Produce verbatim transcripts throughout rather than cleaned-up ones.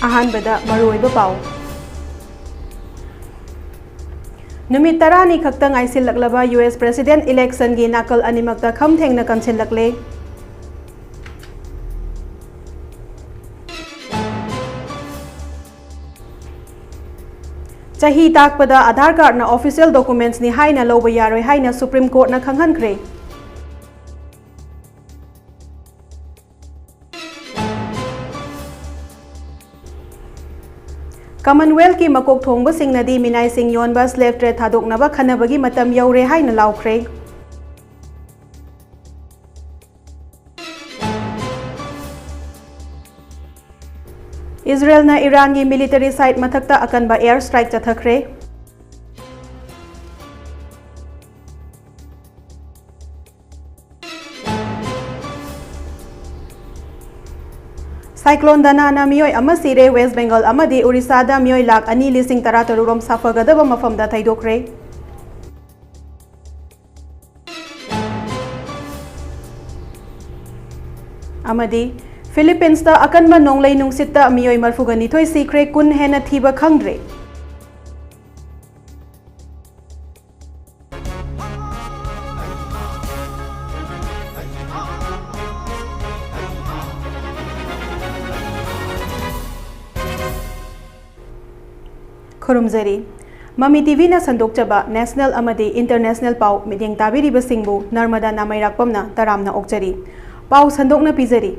ꯑꯍꯥꯟꯕꯗ ꯃꯔꯨꯑꯣꯏꯕ ꯄꯥꯎ꯫ ꯅꯨꯃꯤꯠ ꯇꯔꯥꯅꯤ ꯈꯛꯇ ꯉꯥꯏꯁꯤꯜꯂꯛꯂꯕ ꯌꯨ ꯑꯦꯁ president election ꯒꯤ ꯅꯥꯀꯜ ꯑꯅꯤꯃꯛꯇ ꯈꯝ ꯊꯦꯡꯅ ꯀꯟꯁꯤꯜꯂꯛꯂꯦ꯫ ꯆꯍꯤ ꯇꯥꯛꯄꯗ ꯑꯥꯙꯥꯔ card ꯅ official documents ꯅꯤ ꯍꯥꯏꯅ ꯂꯧꯕ ꯌꯥꯔꯣꯏ ꯍꯥꯏꯅ Supreme Court ꯅ ꯈꯪꯍꯟꯈ꯭ꯔꯦ꯫ Commonwealth ꯀꯤ ꯃꯀꯣꯛ ꯊꯣꯡꯕꯁꯤꯡꯅꯗꯤ ꯃꯤꯅꯥꯏꯁꯤꯡ ꯌꯣꯟꯕ slave trade ꯊꯥꯗꯣꯛꯅꯕ ꯈꯟꯅꯕꯒꯤ ꯃꯇꯝ ꯌꯧꯔꯦ ꯍꯥꯏꯅ ꯂꯥꯎꯈ꯭ꯔꯦ꯫ ꯏꯖꯔꯦꯜꯅ ꯏꯔꯥꯟꯒꯤ military site ꯃꯊꯛꯇ ꯑꯀꯟꯕ air strike ꯆꯠꯊꯈ꯭ꯔꯦ꯫ Cyclone ꯗꯅꯥꯅ ꯃꯤꯑꯣꯏ ꯑꯃ ꯁꯤꯔꯦ, ꯋꯦꯁ ꯕꯦꯡꯒꯜ ꯑꯃꯗꯤ ꯎꯔꯤꯁꯥꯗ ꯃꯤꯑꯣꯏ ꯂꯥꯈ ꯑꯅꯤ ꯂꯤꯁꯤꯡ ꯇꯔꯥꯇꯔꯨꯛ ꯔꯣꯝ ꯁꯥꯐꯒꯗꯕ ꯃꯐꯝꯗ ꯊꯩꯗꯣꯛꯈ꯭ꯔꯦ꯫ ꯑꯃꯗꯤ ꯐꯤꯂꯤꯄꯤꯟꯁꯇ ꯑꯀꯟꯕ ꯅꯣꯡꯂꯩ ꯅꯨꯡꯁꯤꯠꯇ ꯃꯤꯑꯣꯏ ꯃꯔꯤꯐꯨꯒ ꯅꯤꯊꯣꯏ ꯁꯤꯈ꯭ꯔꯦ, ꯀꯨꯟ ꯍꯦꯟꯅ ꯊꯤꯕ ꯈꯪꯗ꯭ꯔꯦ꯫ ꯈꯨꯔꯨꯝꯖꯔꯤ꯫ ꯃꯃꯤ ꯇꯤꯚꯤꯅ ꯁꯟꯗꯣꯛꯆꯕ national ꯑꯃꯗꯤ international ꯄꯥꯎ ꯃꯤꯠꯌꯦꯡ ꯇꯥꯕꯤꯔꯤꯕꯁꯤꯡꯕꯨ ꯅꯔꯃꯗꯥ ꯅꯥꯃꯩꯔꯥꯛꯄꯝꯅ ꯇꯔꯥꯝꯅ ꯑꯣꯛꯆꯔꯤ꯫ ꯄꯥꯎ ꯁꯟꯗꯣꯛꯅ ꯄꯤꯖꯔꯤ꯫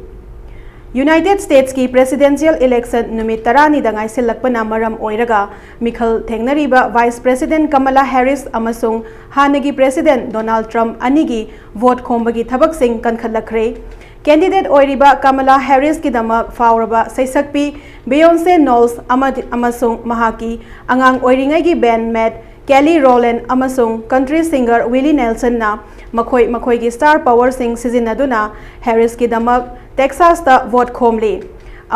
United States ꯀꯤ presidential election ꯅꯨꯃꯤꯠ ꯇꯔꯥꯅꯤꯗ ꯉꯥꯏꯁꯤꯜꯂꯛꯄꯅ ꯃꯔꯝ ꯑꯣꯏꯔꯒ ꯃꯤꯈꯜ ꯊꯦꯡꯅꯔꯤꯕ Vice President ꯀꯃꯂꯥ ꯍꯦꯔꯤꯁ ꯑꯃꯁꯨꯡ ꯍꯥꯟꯅꯒꯤ President ꯗꯣꯅꯥꯜꯗ ꯇ꯭ꯔꯝꯞ ꯑꯅꯤꯒꯤ vote ꯈꯣꯝꯕꯒꯤ ꯊꯕꯛꯁꯤꯡ ꯀꯟꯈꯠꯂꯛꯈ꯭ꯔꯦ꯫ Candidate ꯑꯣꯏꯔꯤꯕ ꯀꯃꯂꯥ ꯍꯦꯔꯤꯁꯀꯤꯗꯃꯛ ꯐꯥꯎꯔꯕ ꯁꯩꯁꯛꯄꯤ ꯕꯤꯌꯣꯟꯁꯦ ꯅꯣꯜꯁ ꯑꯃꯗꯤ, ꯑꯃꯁꯨꯡ ꯃꯍꯥꯛꯀꯤ ꯑꯉꯥꯡ ꯑꯣꯏꯔꯤꯉꯩꯒꯤ bandmate ꯀꯦꯂꯤ ꯔꯣꯂꯦꯟ ꯑꯃꯁꯨꯡ country singer ꯋꯤꯂꯤ ꯅꯦꯜꯁꯟꯅ ꯃꯈꯣꯏ ꯃꯈꯣꯏꯒꯤ star powerꯁꯤꯡ ꯁꯤꯖꯤꯟꯅꯗꯨꯅ ꯍꯦꯔꯤꯁꯀꯤꯗꯃꯛ ꯇꯦꯛꯁꯥꯁꯇ vote ꯈꯣꯝꯂꯤ꯫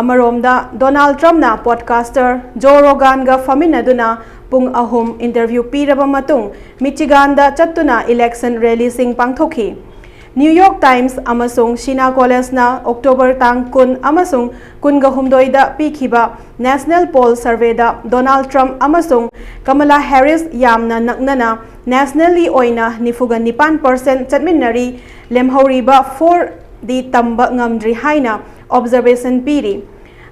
ꯑꯃꯔꯣꯝꯗ, ꯗꯣꯅꯥꯜꯗ ꯇ꯭ꯔꯝꯞꯅ podcaster ꯖꯣ ꯔꯣꯒꯥꯟꯒ ꯐꯝꯃꯤꯟꯅꯗꯨꯅ ꯄꯨꯡ ꯑꯍꯨꯝ interview ꯄꯤꯔꯕ ꯃꯇꯨꯡ ꯃꯤꯆꯤꯒꯥꯟꯗ ꯆꯠꯇꯨꯅ election rallyꯁꯤꯡ ꯄꯥꯡꯊꯣꯛꯈꯤ꯫ New York Times ꯑꯃꯁꯨꯡ ꯁꯤꯅꯥ ꯀꯣꯂꯦꯖꯅ ꯑꯣꯛꯇꯣꯕꯔ ꯇꯥꯡ ꯀꯨꯟ ꯑꯃꯁꯨꯡ ꯀꯨꯟꯒ ꯍꯨꯝꯗꯣꯏꯗ ꯄꯤꯈꯤꯕ National Poll Surveyꯗ Donald Trump ꯑꯃꯁꯨꯡ Kamala Harris ꯌꯥꯝꯅ ꯅꯛꯅꯅ nationally ꯑꯣꯏꯅ ꯅꯤꯐꯨꯒ ꯅꯤꯄꯥꯟ percent ꯆꯠꯃꯤꯟꯅꯔꯤ, ꯂꯦꯝꯍꯧꯔꯤꯕ fourꯗꯤ ꯇꯝꯕ ꯉꯝꯗ꯭ꯔꯤ ꯍꯥꯏꯅ observation ꯄꯤꯔꯤ꯫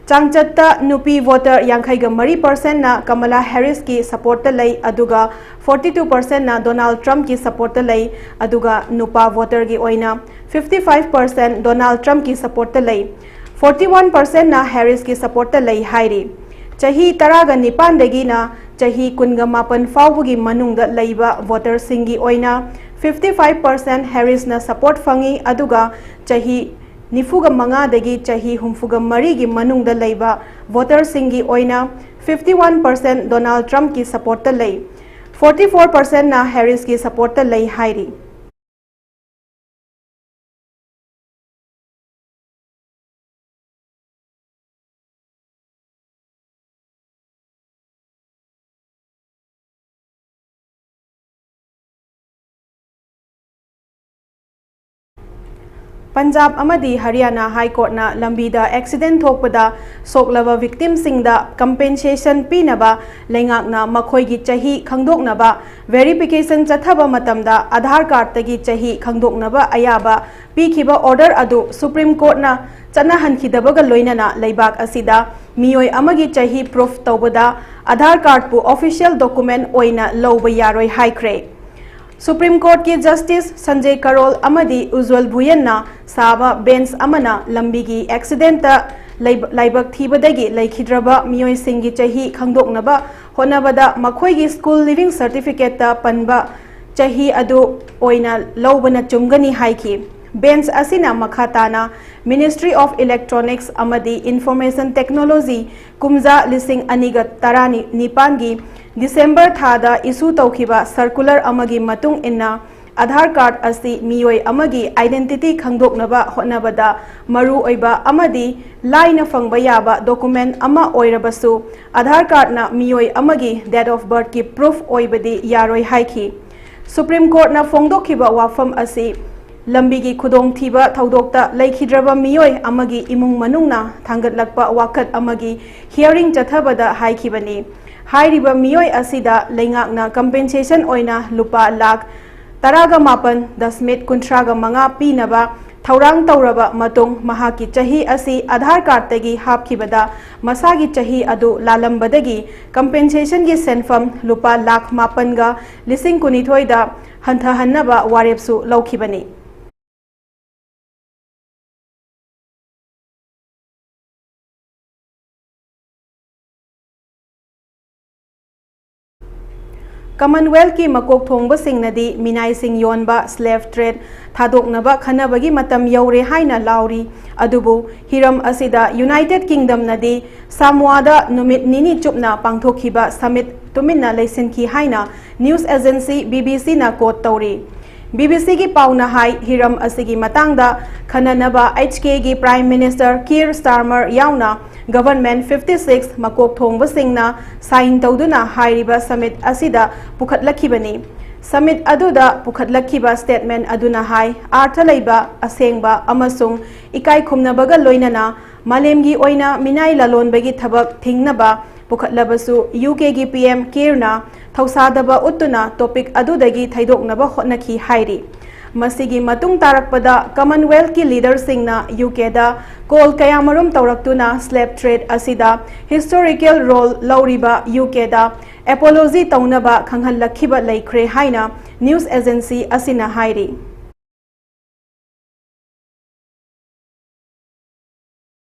ꯆꯥꯡꯆꯠꯇ ꯅꯨꯄꯤ voter ꯌꯥꯡꯈꯩꯒ ꯃꯔꯤ percentꯅ Kamala Harrisꯀꯤ supportꯇ ꯂꯩ, ꯑꯗꯨꯒ forty two percentꯅ Donald Trumpꯀꯤ supportꯇ ꯂꯩ, ꯑꯗꯨꯒ ꯅꯨꯄꯥ voterꯒꯤ ꯑꯣꯏꯅ fifty five percent Donald Trumpꯀꯤ supportꯇ ꯂꯩ, forty one percentꯅ Harrisꯀꯤ supportꯇ ꯂꯩ ꯍꯥꯏꯔꯤ꯫ ꯆꯍꯤ ꯇꯔꯥꯒ ꯅꯤꯄꯥꯟꯗꯒꯤꯅ ꯆꯍꯤ ꯀꯨꯟꯒ ꯃꯥꯄꯟ ꯐꯥꯎꯕꯒꯤ ꯃꯅꯨꯡꯗ ꯂꯩꯕ voterꯁꯤꯡꯒꯤ ꯑꯣꯏꯅ fifty five percent Harrisꯅ support ꯐꯪꯏ, ꯑꯗꯨꯒ ꯆꯍꯤ ꯅꯤꯐꯨꯒ ꯃꯉꯥꯗꯒꯤ ꯆꯍꯤ ꯍꯨꯝꯐꯨꯒ ꯃꯔꯤꯒꯤ ꯃꯅꯨꯡꯗ ꯂꯩꯕ voterꯁꯤꯡꯒꯤ ꯑꯣꯏꯅ fifty one percent Donald Trumpꯀꯤ supportꯇ ꯂꯩ, forty four percentꯅ Harrisꯀꯤ supportꯇ ꯂꯩ ꯍꯥꯏꯔꯤ꯫ ꯄꯟꯖꯥꯕ ꯑꯃꯗꯤ ꯍꯔꯤꯌꯥꯅꯥ ꯍꯥꯏ ꯀꯣꯔꯠꯅ ꯂꯝꯕꯤꯗ accident ꯊꯣꯛꯄꯗ ꯁꯣꯛꯂꯕ victimꯁꯤꯡꯗ compensation ꯄꯤꯅꯕ ꯂꯩꯉꯥꯛꯅ ꯃꯈꯣꯏꯒꯤ ꯆꯍꯤ ꯈꯪꯗꯣꯛꯅꯕ verification ꯆꯠꯊꯕ ꯃꯇꯝꯗ ꯑꯥꯙꯥꯔ ꯀꯥꯔꯗꯇꯒꯤ ꯆꯍꯤ ꯈꯪꯗꯣꯛꯅꯕ ꯑꯌꯥꯕ ꯄꯤꯈꯤꯕ order ꯑꯗꯨ Supreme Courtꯅ ꯆꯠꯅꯍꯟꯈꯤꯗꯕꯒ ꯂꯣꯏꯅꯅ ꯂꯩꯕꯥꯛ ꯑꯁꯤꯗ ꯃꯤꯑꯣꯏ ꯑꯃꯒꯤ ꯆꯍꯤ proof ꯇꯧꯕꯗ ꯑꯥꯙꯥꯔ ꯀꯥꯔꯗꯄꯨ official document ꯑꯣꯏꯅ ꯂꯧꯕ ꯌꯥꯔꯣꯏ ꯍꯥꯏꯈ꯭ꯔꯦ꯫ Supreme Courtꯀꯤ Justice Sanjay Karol ꯑꯃꯗꯤ Ujjwal Bhuyanꯅ ꯁꯥꯕ bench ꯑꯃꯅ ꯂꯝꯕꯤꯒꯤ accidentꯇ ꯂꯩꯕ-, ꯂꯥꯏꯕꯛ ꯊꯤꯕꯗꯒꯤ ꯂꯩꯈꯤꯗ꯭ꯔꯕ ꯃꯤꯑꯣꯏꯁꯤꯡꯒꯤ ꯆꯍꯤ ꯈꯪꯗꯣꯛꯅꯕ ꯍꯣꯠꯅꯕꯗ ꯃꯈꯣꯏꯒꯤ school leaving certificateꯇ ꯄꯟꯕ ꯆꯍꯤ ꯑꯗꯨ ꯑꯣꯏꯅ ꯂꯧꯕꯅ ꯆꯨꯝꯒꯅꯤ ꯍꯥꯏꯈꯤ꯫ Bench ꯑꯁꯤꯅ ꯃꯈꯥ ꯇꯥꯅ Ministry of Electronics ꯑꯃꯗꯤ Information Technology ꯀꯨꯝꯖꯥ ꯂꯤꯁꯤꯡ ꯑꯅꯤꯒ ꯇꯔꯥꯅꯤꯄꯥꯟꯒꯤ December ꯊꯥꯗ issue ꯇꯧꯈꯤꯕ circular ꯑꯃꯒꯤ ꯃꯇꯨꯡ ꯏꯟꯅ, ꯑꯥꯙꯥꯔ ꯀꯥꯔꯗ ꯑꯁꯤ ꯃꯤꯑꯣꯏ ꯑꯃꯒꯤ identity ꯈꯪꯗꯣꯛꯅꯕ ꯍꯣꯠꯅꯕꯗ ꯃꯔꯨꯑꯣꯏꯕ ꯑꯃꯗꯤ ꯂꯥꯏꯅ ꯐꯪꯕ ꯌꯥꯕ document ꯑꯃ ꯑꯣꯏꯔꯕꯁꯨ, ꯑꯥꯙꯥꯔ ꯀꯥꯔꯗꯅ ꯃꯤꯑꯣꯏ ꯑꯃꯒꯤ date of birthꯀꯤ proof ꯑꯣꯏꯕꯗꯤ ꯌꯥꯔꯣꯏ ꯍꯥꯏꯈꯤ꯫ Supreme Courtꯅ ꯐꯣꯡꯗꯣꯛꯈꯤꯕ ꯋꯥꯐꯝ ꯑꯁꯤ ꯂꯝꯕꯤꯒꯤ ꯈꯨꯗꯣꯡꯊꯤꯕ ꯊꯧꯗꯣꯛꯇ ꯂꯩꯈꯤꯗ꯭ꯔꯕ ꯃꯤꯑꯣꯏ ꯑꯃꯒꯤ ꯏꯃꯨꯡ ꯃꯅꯨꯡꯅ ꯊꯥꯡꯒꯠꯂꯛꯄ ꯋꯥꯀꯠ ꯑꯃꯒꯤ hearing ꯆꯠꯊꯕꯗ ꯍꯥꯏꯈꯤꯕꯅꯤ꯫ ꯍꯥꯏꯔꯤꯕ ꯃꯤꯑꯣꯏ ꯑꯁꯤꯗ ꯂꯩꯉꯥꯛꯅ compensation ꯑꯣꯏꯅ ꯂꯨꯄꯥ ꯂꯥꯈ ꯇꯔꯥꯒ ꯃꯥꯄꯟ ꯗꯁꯃꯤꯠ ꯀꯨꯟꯊ꯭ꯔꯥꯒ ꯃꯉꯥ ꯄꯤꯅꯕ ꯊꯧꯔꯥꯡ ꯇꯧꯔꯕ ꯃꯇꯨꯡ, ꯃꯍꯥꯛꯀꯤ ꯆꯍꯤ ꯑꯁꯤ ꯑꯥꯙꯥꯔ ꯀꯥꯔꯗꯇꯒꯤ ꯍꯥꯞꯈꯤꯕꯗ ꯃꯁꯥꯒꯤ ꯆꯍꯤ ꯑꯗꯨ ꯂꯥꯜꯂꯝꯕꯗꯒꯤ compensationꯒꯤ ꯁꯦꯟꯐꯝ ꯂꯨꯄꯥ ꯂꯥꯈ ꯃꯥꯄꯟꯒ ꯂꯤꯁꯤꯡ ꯀꯨꯟꯅꯤꯊꯣꯏꯗ ꯍꯟꯊꯍꯟꯅꯕ ꯋꯥꯔꯦꯞꯁꯨ ꯂꯧꯈꯤꯕꯅꯤ꯫ Commonwealthꯀꯤ ꯃꯀꯣꯛ ꯊꯣꯡꯕꯁꯤꯡꯅꯗꯤ ꯃꯤꯅꯥꯏꯁꯤꯡ ꯌꯣꯟꯕ, slave trade, ꯊꯥꯗꯣꯛꯅꯕ ꯈꯟꯅꯕꯒꯤ ꯃꯇꯝ ꯌꯧꯔꯦ ꯍꯥꯏꯅ ꯂꯥꯎꯔꯤ꯫ ꯑꯗꯨꯕꯨ ꯍꯤꯔꯝ ꯑꯁꯤꯗ United Kingdomꯅꯗꯤ ꯁꯥꯃꯣꯋꯥꯗ ꯅꯨꯃꯤꯠ ꯅꯤꯅꯤ ꯆꯨꯞꯅ ꯄꯥꯡꯊꯣꯛꯈꯤꯕ summit ꯇꯨꯃꯤꯟꯅ ꯂꯩꯁꯤꯟꯈꯤ ꯍꯥꯏꯅ news agency BBCꯅ quote ꯇꯧꯔꯤ꯫ BBCꯒꯤ ꯄꯥꯎꯅ ꯍꯥꯏ, ꯍꯤꯔꯝ ꯑꯁꯤꯒꯤ ꯃꯇꯥꯡꯗ ꯈꯟꯅꯅꯕ HKꯒꯤ Prime Minister Keir Starmer ꯌꯥꯎꯅ Government fifty six ꯃꯀꯣꯛ ꯊꯣꯡꯕꯁꯤꯡꯅ sign ꯇꯧꯗꯨꯅ ꯍꯥꯏꯔꯤꯕ summit ꯑꯁꯤꯗ ꯄꯨꯈꯠꯂꯛꯈꯤꯕꯅꯤ꯫ Summit ꯑꯗꯨꯗ ꯄꯨꯈꯠꯂꯛꯈꯤꯕ statement ꯑꯗꯨꯅ ꯍꯥꯏ, ꯑꯥꯔꯊ ꯂꯩꯕ, ꯑꯁꯦꯡꯕ ꯑꯃꯁꯨꯡ ꯏꯀꯥꯏ ꯈꯨꯝꯅꯕꯒ ꯂꯣꯏꯅꯅ ꯃꯥꯂꯦꯝꯒꯤ ꯑꯣꯏꯅ ꯃꯤꯅꯥꯏ ꯂꯂꯣꯟꯕꯒꯤ ꯊꯕꯛ ꯊꯤꯡꯅꯕ ꯄꯨꯈꯠꯂꯕꯁꯨ UKꯒꯤ PM Keirꯅ ꯊꯧꯁꯥꯗꯕ ꯎꯠꯇꯨꯅ topic ꯑꯗꯨꯗꯒꯤ ꯊꯩꯗꯣꯛꯅꯕ ꯍꯣꯠꯅꯈꯤ ꯍꯥꯏꯔꯤ꯫ ꯃꯁꯤꯒꯤ ꯃꯇꯨꯡ ꯇꯥꯔꯛꯄꯗ Commonwealthꯀꯤ leaderꯁꯤꯡꯅ UKꯗ call ꯀꯌꯥꯃꯔꯨꯝ ꯇꯧꯔꯛꯇꯨꯅ slave trade ꯑꯁꯤꯗ historical role ꯂꯧꯔꯤꯕ UKꯗ apology ꯇꯧꯅꯕ ꯈꯪꯍꯜꯂꯛꯈꯤꯕ ꯂꯩꯈ꯭ꯔꯦ ꯍꯥꯏꯅ news agency ꯑꯁꯤꯅ ꯍꯥꯏꯔꯤ꯫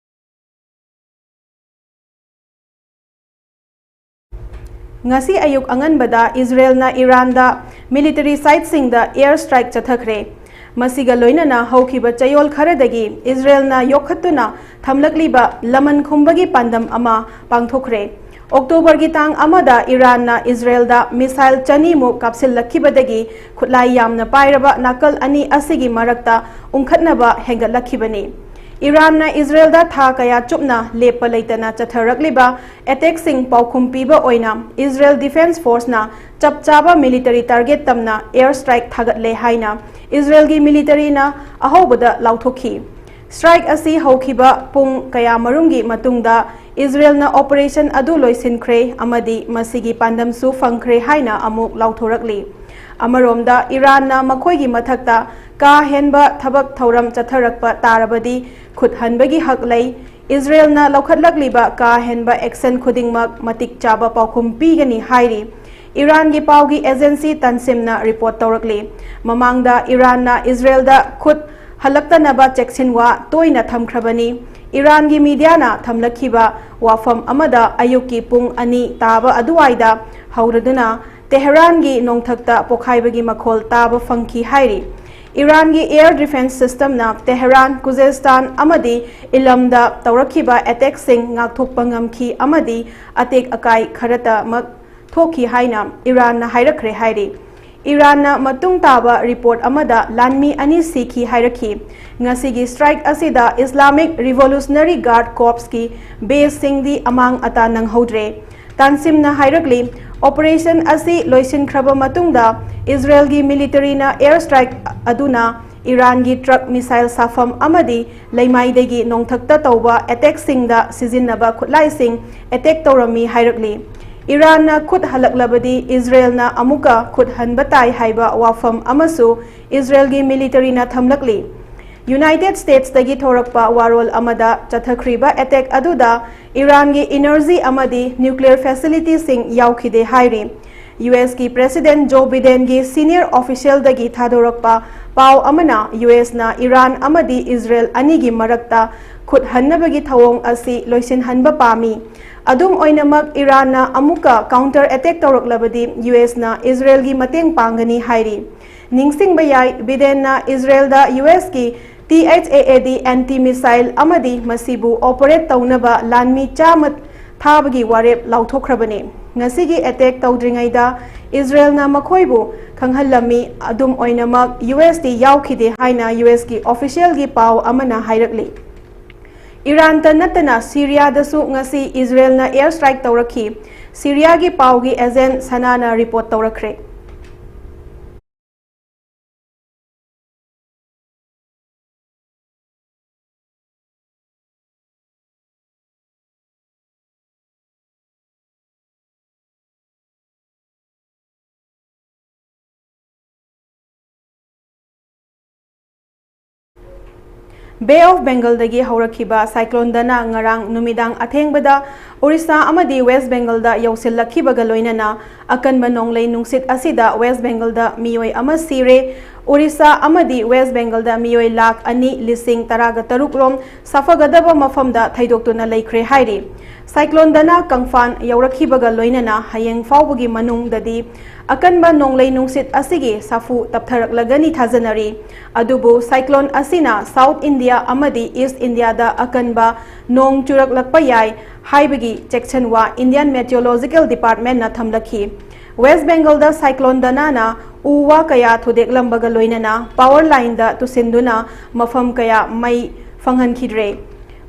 ꯉꯁꯤ ꯑꯌꯨꯛ ꯑꯉꯟꯕꯗ ꯏꯖꯔꯦꯜꯅ ꯏꯔꯥꯟꯗ military siteꯁꯤꯡꯗ air strike ꯆꯠꯊꯈ꯭ꯔꯦ꯫ ꯃꯁꯤꯒ ꯂꯣꯏꯅꯅ ꯍꯧꯈꯤꯕ ꯆꯌꯣꯜ ꯈꯔꯗꯒꯤ ꯏꯖꯔꯦꯜꯅ ꯌꯣꯛꯈꯠꯇꯨꯅ ꯊꯝꯂꯛꯂꯤꯕ ꯂꯃꯟ ꯈꯨꯝꯕꯒꯤ ꯄꯥꯟꯗꯝ ꯑꯃ ꯄꯥꯡꯊꯣꯛꯈ꯭ꯔꯦ꯫ ꯑꯣꯛꯇꯣꯕꯔꯒꯤ ꯇꯥꯡ ꯑꯃꯗ ꯏꯔꯥꯟꯅ ꯏꯖꯔꯦꯜꯗ missile ꯆꯅꯤꯃꯨꯛ ꯀꯥꯞꯁꯤꯜꯂꯛꯈꯤꯕꯗꯒꯤ ꯈꯨꯠꯂꯥꯏ ꯌꯥꯝꯅ ꯄꯥꯏꯔꯕ ꯅꯥꯀꯜ ꯑꯅꯤ ꯑꯁꯤꯒꯤ ꯃꯔꯛꯇ ꯎꯪꯈꯠꯅꯕ ꯍꯦꯟꯒꯠꯂꯛꯈꯤꯕꯅꯤ꯫ ꯏꯔꯥꯟꯅ ꯏꯖꯔꯦꯜꯗ ꯊꯥ ꯀꯌꯥ ꯆꯨꯞꯅ ꯂꯦꯞꯄ ꯂꯩꯇꯅ ꯆꯠꯊꯔꯛꯂꯤꯕ ꯑꯦꯇꯦꯛꯁꯤꯡ ꯄꯥꯎꯈꯨꯝ ꯄꯤꯕ ꯑꯣꯏꯅ ꯏꯖꯔꯦꯜ ꯗꯤꯐꯦꯟꯁ ꯐꯣꯔꯁꯅ ꯆꯞ ꯆꯥꯕ ꯃꯤꯂꯤꯇꯔꯤ ꯇꯥꯔꯒꯦꯠ ꯇꯝꯅ ꯑꯦꯌꯔ ꯁ꯭ꯇ꯭ꯔꯥꯏꯛ ꯊꯥꯒꯠꯂꯦ ꯍꯥꯏꯅ ꯏꯖꯔꯦꯜꯒꯤ ꯃꯤꯂꯤꯇꯔꯤꯅ ꯑꯍꯧꯕꯗ ꯂꯥꯎꯊꯣꯛꯈꯤ꯫ ꯁ꯭ꯇ꯭ꯔꯥꯏꯛ ꯑꯁꯤ ꯍꯧꯈꯤꯕ ꯄꯨꯡ ꯀꯌꯥꯃꯔꯨꯝꯒꯤ ꯃꯇꯨꯡꯗ ꯏꯖꯔꯦꯜꯅ ꯑꯣꯄꯔꯦꯁꯟ ꯑꯗꯨ ꯂꯣꯏꯁꯤꯟꯈ꯭ꯔꯦ ꯑꯃꯗꯤ ꯃꯁꯤꯒꯤ ꯄꯥꯟꯗꯝꯁꯨ ꯐꯪꯈ꯭ꯔꯦ ꯍꯥꯏꯅ ꯑꯃꯨꯛ ꯂꯥꯎꯊꯣꯔꯛꯂꯤ꯫ ꯑꯃꯔꯣꯝꯗ ꯏꯔꯥꯟꯅ ꯃꯈꯣꯏꯒꯤ ꯃꯊꯛꯇ ꯀꯥ ꯍꯦꯟꯕ ꯊꯕꯛ ꯊꯧꯔꯝ ꯆꯠꯊꯔꯛꯄ ꯇꯥꯔꯕꯗꯤ ꯈꯨꯠ ꯍꯟꯕꯒꯤ ꯍꯛ ꯂꯩ꯫ ꯏꯖꯔꯦꯜꯅ ꯂꯧꯈꯠꯂꯛꯂꯤꯕ ꯀꯥ ꯍꯦꯟꯕ ꯑꯦꯛꯁꯟ ꯈꯨꯗꯤꯡꯃꯛ ꯃꯇꯤꯛ ꯆꯥꯕ ꯄꯥꯎꯈꯨꯝ ꯄꯤꯒꯅꯤ ꯍꯥꯏꯔꯤ꯫ ꯏꯔꯥꯟꯒꯤ ꯄꯥꯎꯒꯤ ꯑꯦꯖꯦꯟꯁꯤ ꯇꯟꯁꯤꯝꯅ ꯔꯤꯄꯣꯔꯠ ꯇꯧꯔꯛꯂꯤ꯫ ꯃꯃꯥꯡꯗ ꯏꯔꯥꯟꯅ ꯏꯖꯔꯦꯜꯗ ꯈꯨꯠ ꯍꯜꯂꯛꯇꯅꯕ ꯆꯦꯛꯁꯤꯟꯋꯥ ꯇꯣꯏꯅ ꯊꯝꯈ꯭ꯔꯕꯅꯤ꯫ ꯏꯔꯥꯟꯒꯤ ꯃꯤꯗꯤꯌꯥꯅ ꯊꯝꯂꯛꯈꯤꯕ ꯋꯥꯐꯝ ꯑꯃꯗ ꯑꯌꯨꯛꯀꯤ ꯄꯨꯡ ꯑꯅꯤ ꯇꯥꯕ ꯑꯗꯨꯋꯥꯏꯗ ꯍꯧꯔꯗꯨꯅ ꯇꯦꯍꯔꯥꯟꯒꯤ ꯅꯣꯡꯊꯛꯇ ꯄꯣꯈꯥꯏꯕꯒꯤ ꯃꯈꯣꯜ ꯇꯥꯕ ꯐꯪꯈꯤ ꯍꯥꯏꯔꯤ꯫ ꯏꯔꯥꯟꯒꯤ ꯑꯦꯌꯔ ꯗꯤꯐꯦꯟꯁ ꯁꯤꯁꯇꯝꯅ ꯇꯦꯍꯔꯥꯟ, ꯈꯨꯖꯦꯁꯇꯥꯟ ꯑꯃꯗꯤ ꯏꯂꯝꯗ ꯇꯧꯔꯛꯈꯤꯕ ꯑꯦꯇꯦꯛꯁꯤꯡ ꯉꯥꯛꯊꯣꯛꯄ ꯉꯝꯈꯤ ꯑꯃꯗꯤ ꯑꯇꯦꯛ ꯑꯀꯥꯏ ꯈꯔꯇꯃꯛ ꯊꯣꯛꯈꯤ ꯍꯥꯏꯅ ꯏꯔꯥꯟꯅ ꯍꯥꯏꯔꯛꯈ꯭ꯔꯦ ꯍꯥꯏꯔꯤ꯫ ꯏꯔꯥꯟꯅ ꯃꯇꯨꯡ ꯇꯥꯕ ꯔꯤꯄꯣꯔꯠ ꯑꯃꯗ ꯂꯥꯟꯃꯤ ꯑꯅꯤ ꯁꯤꯈꯤ ꯍꯥꯏꯔꯛꯈꯤ꯫ ꯉꯁꯤꯒꯤ ꯁ꯭ꯇ꯭ꯔꯥꯏꯛ ꯑꯁꯤꯗ ꯏꯁꯂꯥꯃꯤꯛ ꯔꯤꯚꯣꯂꯨꯁꯅꯔꯤ ꯒꯥꯔꯗ ꯀꯣꯔꯞꯁꯀꯤ ꯕꯦꯁꯁꯤꯡꯗꯤ ꯑꯃꯥꯡ ꯑꯇꯥ ꯅꯪꯍꯧꯗ꯭ꯔꯦ꯫ ꯇꯥꯟꯁꯤꯝꯅ ꯍꯥꯏꯔꯛꯂꯤ, ꯑꯣꯄꯔꯦꯁꯟ ꯑꯁꯤ ꯂꯣꯏꯁꯤꯟꯈ꯭ꯔꯕ ꯃꯇꯨꯡꯗ ꯏꯖꯔꯦꯜꯒꯤ ꯃꯤꯂꯤꯇꯔꯤꯅ ꯑꯦꯌꯔ ꯁ꯭ꯇ꯭ꯔꯥꯏꯛ ꯑꯗꯨꯅ ꯏꯔꯥꯟꯒꯤ ꯇ꯭ꯔꯛ, ꯃꯤꯁꯥꯏꯜ ꯁꯥꯐꯝ ꯑꯃꯗꯤ ꯂꯩꯃꯥꯏꯗꯒꯤ ꯅꯣꯡꯊꯛꯇ ꯇꯧꯕ ꯑꯦꯇꯦꯛꯁꯤꯡꯗ ꯁꯤꯖꯤꯟꯅꯕ ꯈꯨꯠꯂꯥꯏꯁꯤꯡ ꯑꯦꯇꯦꯛ ꯇꯧꯔꯝꯃꯤ ꯍꯥꯏꯔꯛꯂꯤ꯫ ꯏꯔꯥꯟꯅ ꯈꯨꯠ ꯍꯜꯂꯛꯂꯕꯗꯤ ꯏꯖꯔꯦꯜꯅ ꯑꯃꯨꯛꯀ ꯈꯨꯠ ꯍꯟꯕ ꯇꯥꯏ ꯍꯥꯏꯕ ꯋꯥꯐꯝ ꯑꯃꯁꯨ ꯏꯖꯔꯦꯜꯒꯤ ꯃꯤꯂꯤꯇꯔꯤꯅ ꯊꯝꯂꯛꯂꯤ꯫ ꯌꯨꯅꯥꯏꯇꯦꯗ ꯁ꯭ꯇꯦꯠꯁꯇꯒꯤ ꯊꯣꯔꯛꯄ ꯋꯥꯔꯣꯜ ꯑꯃꯗ ꯆꯠꯊꯈ꯭ꯔꯤꯕ ꯑꯦꯇꯦꯛ ꯑꯗꯨꯗ ꯏꯔꯥꯟꯒꯤ ꯏꯅꯔꯖꯤ ꯑꯃꯗꯤ ꯅ꯭ꯌꯨꯀ꯭ꯂꯤꯌꯔ ꯐꯦꯁꯤꯂꯤꯇꯤꯁꯤꯡ ꯌꯥꯎꯈꯤꯗꯦ ꯍꯥꯏꯔꯤ꯫ ꯌꯨ ꯑꯦꯁꯀꯤ ꯄ꯭ꯔꯦꯁꯤꯗꯦꯟꯠ ꯖꯣ ꯕꯤꯗꯦꯟꯒꯤ ꯁꯤꯅꯤꯌꯔ ꯑꯣꯐꯤꯁꯤꯌꯦꯜꯗꯒꯤ ꯊꯥꯗꯣꯔꯛꯄ ꯄꯥꯎ ꯑꯃꯅ ꯌꯨ ꯑꯦꯁꯅ ꯏꯔꯥꯟ ꯑꯃꯗꯤ ꯏꯖꯔꯦꯜ ꯑꯅꯤꯒꯤ ꯃꯔꯛꯇ ꯈꯨꯠ ꯍꯟꯅꯕꯒꯤ ꯊꯧꯑꯣꯡ ꯑꯁꯤ ꯂꯣꯏꯁꯤꯟꯍꯟꯕ ꯄꯥꯝꯃꯤ꯫ ꯑꯗꯨꯝ ꯑꯣꯏꯅꯃꯛ, ꯏꯔꯥꯟꯅ ꯑꯃꯨꯛꯀ ꯀꯥꯎꯟꯇꯔ ꯑꯦꯇꯦꯛ ꯇꯧꯔꯛꯂꯕꯗꯤ ꯌꯨ ꯑꯦꯁꯅ ꯏꯖꯔꯦꯜꯒꯤ ꯃꯇꯦꯡ ꯄꯥꯡꯒꯅꯤ ꯍꯥꯏꯔꯤ꯫ ꯅꯤꯡꯁꯤꯡꯕ ꯌꯥꯏ, ꯕꯤꯗꯦꯟꯅ ꯏꯖꯔꯦꯜꯗ ꯌꯨ ꯑꯦꯁꯀꯤ ꯇꯤ ꯑꯦꯆ ꯑꯦ ꯑꯦ ꯗꯤ ꯑꯦꯟꯇꯤ ꯃꯤꯁꯥꯏꯜ ꯑꯃꯗꯤ ꯃꯁꯤꯕꯨ ꯑꯣꯄꯔꯦꯠ ꯇꯧꯅꯕ ꯂꯥꯟꯃꯤ ꯆꯥꯝꯃ ꯊꯥꯕꯒꯤ ꯋꯥꯔꯦꯞ ꯂꯥꯎꯊꯣꯛꯈ꯭ꯔꯕꯅꯤ꯫ ꯉꯁꯤꯒꯤ ꯑꯦꯇꯦꯛ ꯇꯧꯗ꯭ꯔꯤꯉꯩꯗ ꯏꯖꯔꯦꯜꯅ ꯃꯈꯣꯏꯕꯨ ꯈꯪꯍꯜꯂꯝꯃꯤ꯫ ꯑꯗꯨꯝ ꯑꯣꯏꯅꯃꯛ, ꯌꯨ ꯑꯦꯁꯇꯤ ꯌꯥꯎꯈꯤꯗꯦ ꯍꯥꯏꯅ ꯌꯨ ꯑꯦꯁꯀꯤ ꯑꯣꯐꯤꯁꯤꯌꯦꯜꯒꯤ ꯄꯥꯎ ꯑꯃꯅ ꯍꯥꯏꯔꯛꯂꯤ꯫ ꯏꯔꯥꯟꯇ ꯅꯠꯇꯅ ꯁꯤꯔꯤꯌꯥꯗꯁꯨ ꯉꯁꯤ ꯏꯖꯔꯦꯜꯅ air strike ꯇꯧꯔꯛꯈꯤ꯫ ꯁꯤꯔꯤꯌꯥꯒꯤ ꯄꯥꯎꯒꯤ agent ꯁꯅꯥꯅ report ꯇꯧꯔꯛꯈ꯭ꯔꯦ꯫ Bay of Bengalꯗꯒꯤ ꯍꯧꯔꯛꯈꯤꯕ cyclone ꯗꯅꯥ ꯉꯔꯥꯡ ꯅꯨꯃꯤꯗꯥꯡ ꯑꯊꯦꯡꯕꯗ ꯑꯣꯔꯤꯁꯥ ꯑꯃꯗꯤ West Bengalꯗ ꯌꯧꯁꯤꯜꯂꯛꯈꯤꯕꯒ ꯂꯣꯏꯅꯅ ꯑꯀꯟꯕ ꯅꯣꯡꯂꯩ ꯅꯨꯡꯁꯤꯠ ꯑꯁꯤꯗ West Bengalꯗ ꯃꯤꯑꯣꯏ ꯑꯃ ꯁꯤꯔꯦ꯫ ꯑꯣꯔꯤꯁꯥ ꯑꯃꯗꯤ West Bengalꯗ ꯃꯤꯑꯣꯏ ꯂꯥꯈ ꯑꯅꯤ ꯂꯤꯁꯤꯡ ꯇꯔꯥꯒ ꯇꯔꯨꯛ ꯔꯣꯝ ꯁꯥꯐꯒꯗꯕ ꯃꯐꯝꯗ ꯊꯩꯗꯣꯛꯇꯨꯅ ꯂꯩꯈ꯭ꯔꯦ ꯍꯥꯏꯔꯤ꯫ Cyclone ꯗꯅꯥ ꯀꯪꯐꯥꯟ ꯌꯧꯔꯛꯈꯤꯕꯒ ꯂꯣꯏꯅꯅ ꯍꯌꯦꯡ ꯐꯥꯎꯕꯒꯤ ꯃꯅꯨꯡꯗꯗꯤ ꯑꯀꯟꯕ ꯅꯣꯡꯂꯩ ꯅꯨꯡꯁꯤꯠ ꯑꯁꯤꯒꯤ ꯁꯥꯐꯨ ꯇꯞꯊꯔꯛꯂꯒꯅꯤ ꯊꯥꯖꯅꯔꯤ꯫ ꯑꯗꯨꯕꯨ cyclone ꯑꯁꯤꯅ South India ꯑꯃꯗꯤ East Indiaꯗ ꯑꯀꯟꯕ ꯅꯣꯡ ꯆꯨꯔꯛꯂꯛꯄ ꯌꯥꯏ ꯍꯥꯏꯕꯒꯤ ꯆꯦꯛꯁꯤꯟꯋꯥ Indian Meteorological Departmentꯅ ꯊꯝꯂꯛꯈꯤ꯫ West Bengalꯗ cyclone ꯗꯅꯥꯅ ꯎ ꯋꯥ ꯀꯌꯥ ꯊꯨꯗꯦꯛꯂꯝꯕꯒ ꯂꯣꯏꯅꯅ power lineꯗ ꯇꯨꯁꯤꯟꯗꯨꯅ ꯃꯐꯝ ꯀꯌꯥ ꯃꯩ ꯐꯪꯍꯟꯈꯤꯗ꯭ꯔꯦ꯫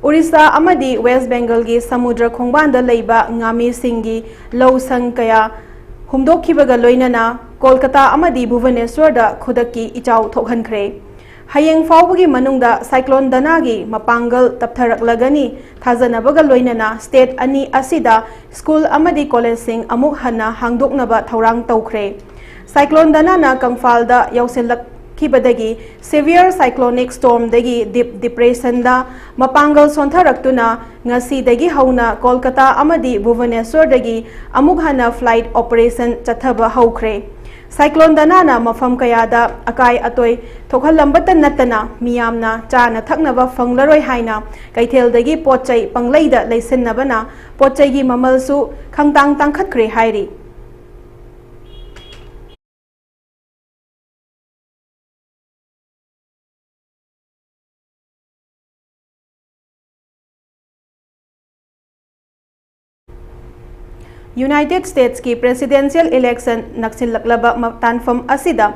ꯑꯣꯔꯤꯁꯥ ꯑꯃꯗꯤ West Bengalꯒꯤ ꯁꯃꯨꯗ꯭ꯔ ꯈꯣꯡꯕꯥꯟꯗ ꯂꯩꯕ ꯉꯥꯃꯤꯁꯤꯡꯒꯤ ꯂꯧ ꯁꯪ ꯀꯌꯥ ꯍꯨꯝꯗꯣꯛꯈꯤꯕꯒ ꯂꯣꯏꯅꯅ ꯀꯣꯜꯀꯇꯥ ꯑꯃꯗꯤ ꯚꯨꯕꯅꯦꯁ꯭ꯋꯔꯗ ꯈꯨꯗꯛꯀꯤ ꯏꯆꯥꯎ ꯊꯣꯛꯍꯟꯈ꯭ꯔꯦ꯫ ꯍꯌꯦꯡ ꯐꯥꯎꯕꯒꯤ ꯃꯅꯨꯡꯗ cyclone ꯗꯅꯥꯒꯤ ꯃꯄꯥꯡꯒꯜ ꯇꯞꯊꯔꯛꯂꯒꯅꯤ ꯊꯥꯖꯅꯕꯒ ꯂꯣꯏꯅꯅ state ꯑꯅꯤ ꯑꯁꯤꯗ school ꯑꯃꯗꯤ collegeꯁꯤꯡ ꯑꯃꯨꯛ ꯍꯟꯅ ꯍꯥꯡꯗꯣꯛꯅꯕ ꯊꯧꯔꯥꯡ ꯇꯧꯈ꯭ꯔꯦ꯫ Cyclone ꯗꯅꯥꯅ ꯀꯪꯐꯥꯜꯗ ꯌꯧꯁꯤꯜꯂꯛꯈꯤꯕꯗꯒꯤ severe cyclonic stormꯗꯒꯤ deep depressionꯗ ꯃꯄꯥꯡꯒꯜ ꯁꯣꯟꯊꯔꯛꯇꯨꯅ ꯉꯁꯤꯗꯒꯤ ꯍꯧꯅ ꯀꯣꯜꯀꯇꯥ ꯑꯃꯗꯤ ꯚꯨꯕꯅꯦꯁ꯭ꯋꯔꯗꯒꯤ ꯑꯃꯨꯛ ꯍꯟꯅ flight operation ꯆꯠꯊꯕ ꯍꯧꯈ꯭ꯔꯦ꯫ Cyclone ꯗꯅꯥꯅ ꯃꯐꯝ ꯀꯌꯥꯗ ꯑꯀꯥꯏ ꯑꯇꯣꯏ ꯊꯣꯛꯍꯜꯂꯝꯕꯇ ꯅꯠꯇꯅ ꯃꯤꯌꯥꯝꯅ ꯆꯥꯅ ꯊꯛꯅꯕ ꯐꯪꯂꯔꯣꯏ ꯍꯥꯏꯅ ꯀꯩꯊꯦꯜꯗꯒꯤ ꯄꯣꯠ ꯆꯩ ꯄꯪꯂꯩꯗ ꯂꯩꯁꯤꯟꯅꯕꯅ ꯄꯣꯠ ꯆꯩꯒꯤ ꯃꯃꯜꯁꯨ ꯈꯪꯇꯥꯡ ꯇꯥꯡꯈꯠꯈ꯭ꯔꯦ ꯍꯥꯏꯔꯤ꯫ United States ꯀꯤ presidential election ꯅꯛꯁꯤꯜꯂꯛꯂꯕ ꯃ-, ꯇꯥꯟꯐꯝ ꯑꯁꯤꯗ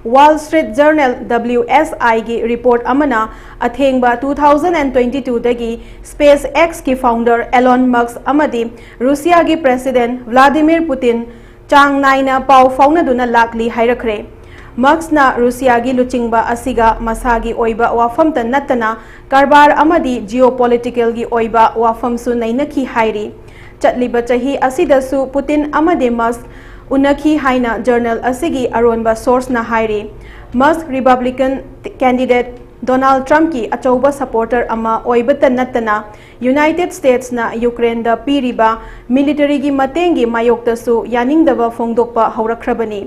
Wall Street Journal, W S I ꯒꯤ report ꯑꯃꯅ ꯑꯊꯦꯡꯕ two thousand and twenty-two ꯗꯒꯤ SpaceX ꯀꯤ founder Elon Musk ꯑꯃꯗꯤ ꯔꯨꯁꯤꯌꯥꯒꯤ president Vladimir Putin ꯆꯥꯡ ꯅꯥꯏꯅ ꯄꯥꯎ ꯐꯥꯎꯅꯗꯨꯅ ꯂꯥꯛꯂꯤ ꯍꯥꯏꯔꯛꯈ꯭ꯔꯦ꯫ ꯃꯛꯁꯅ ꯔꯨꯁꯤꯌꯥꯒꯤ ꯂꯨꯆꯤꯡꯕ ꯑꯁꯤꯒ ꯃꯁꯥꯒꯤ ꯑꯣꯏꯕ ꯋꯥꯐꯝꯇ ꯅꯠꯇꯅ ꯀꯔꯕꯥꯔ ꯑꯃꯗꯤ geopolitical ꯒꯤ ꯑꯣꯏꯕ ꯋꯥꯐꯝꯁꯨ ꯅꯩꯅꯈꯤ ꯍꯥꯏꯔꯤ꯫ ꯆꯠꯂꯤꯕ ꯆꯍꯤ ꯑꯁꯤꯗꯁꯨ ꯄꯨꯇꯤꯟ ꯑꯃꯗꯤ ꯃꯁꯛ ꯎꯅꯈꯤ ꯍꯥꯏꯅ journal ꯑꯁꯤꯒꯤ ꯑꯔꯣꯟꯕ source ꯅ ꯍꯥꯏꯔꯤ꯫ ꯃꯁꯛ Republican candidate Donald Trump ꯀꯤ ꯑꯆꯧꯕ supporter ꯑꯃ ꯑꯣꯏꯕꯇ ꯅꯠꯇꯅ, United States ꯅ ꯌꯨꯀ꯭ꯔꯦꯟꯗ ꯄꯤꯔꯤꯕ military ꯒꯤ ꯃꯇꯦꯡꯒꯤ ꯃꯥꯌꯣꯛꯇꯁꯨ ꯌꯥꯅꯤꯡꯗꯕ ꯐꯣꯡꯗꯣꯛꯄ ꯍꯧꯔꯛꯈ꯭ꯔꯕꯅꯤ꯫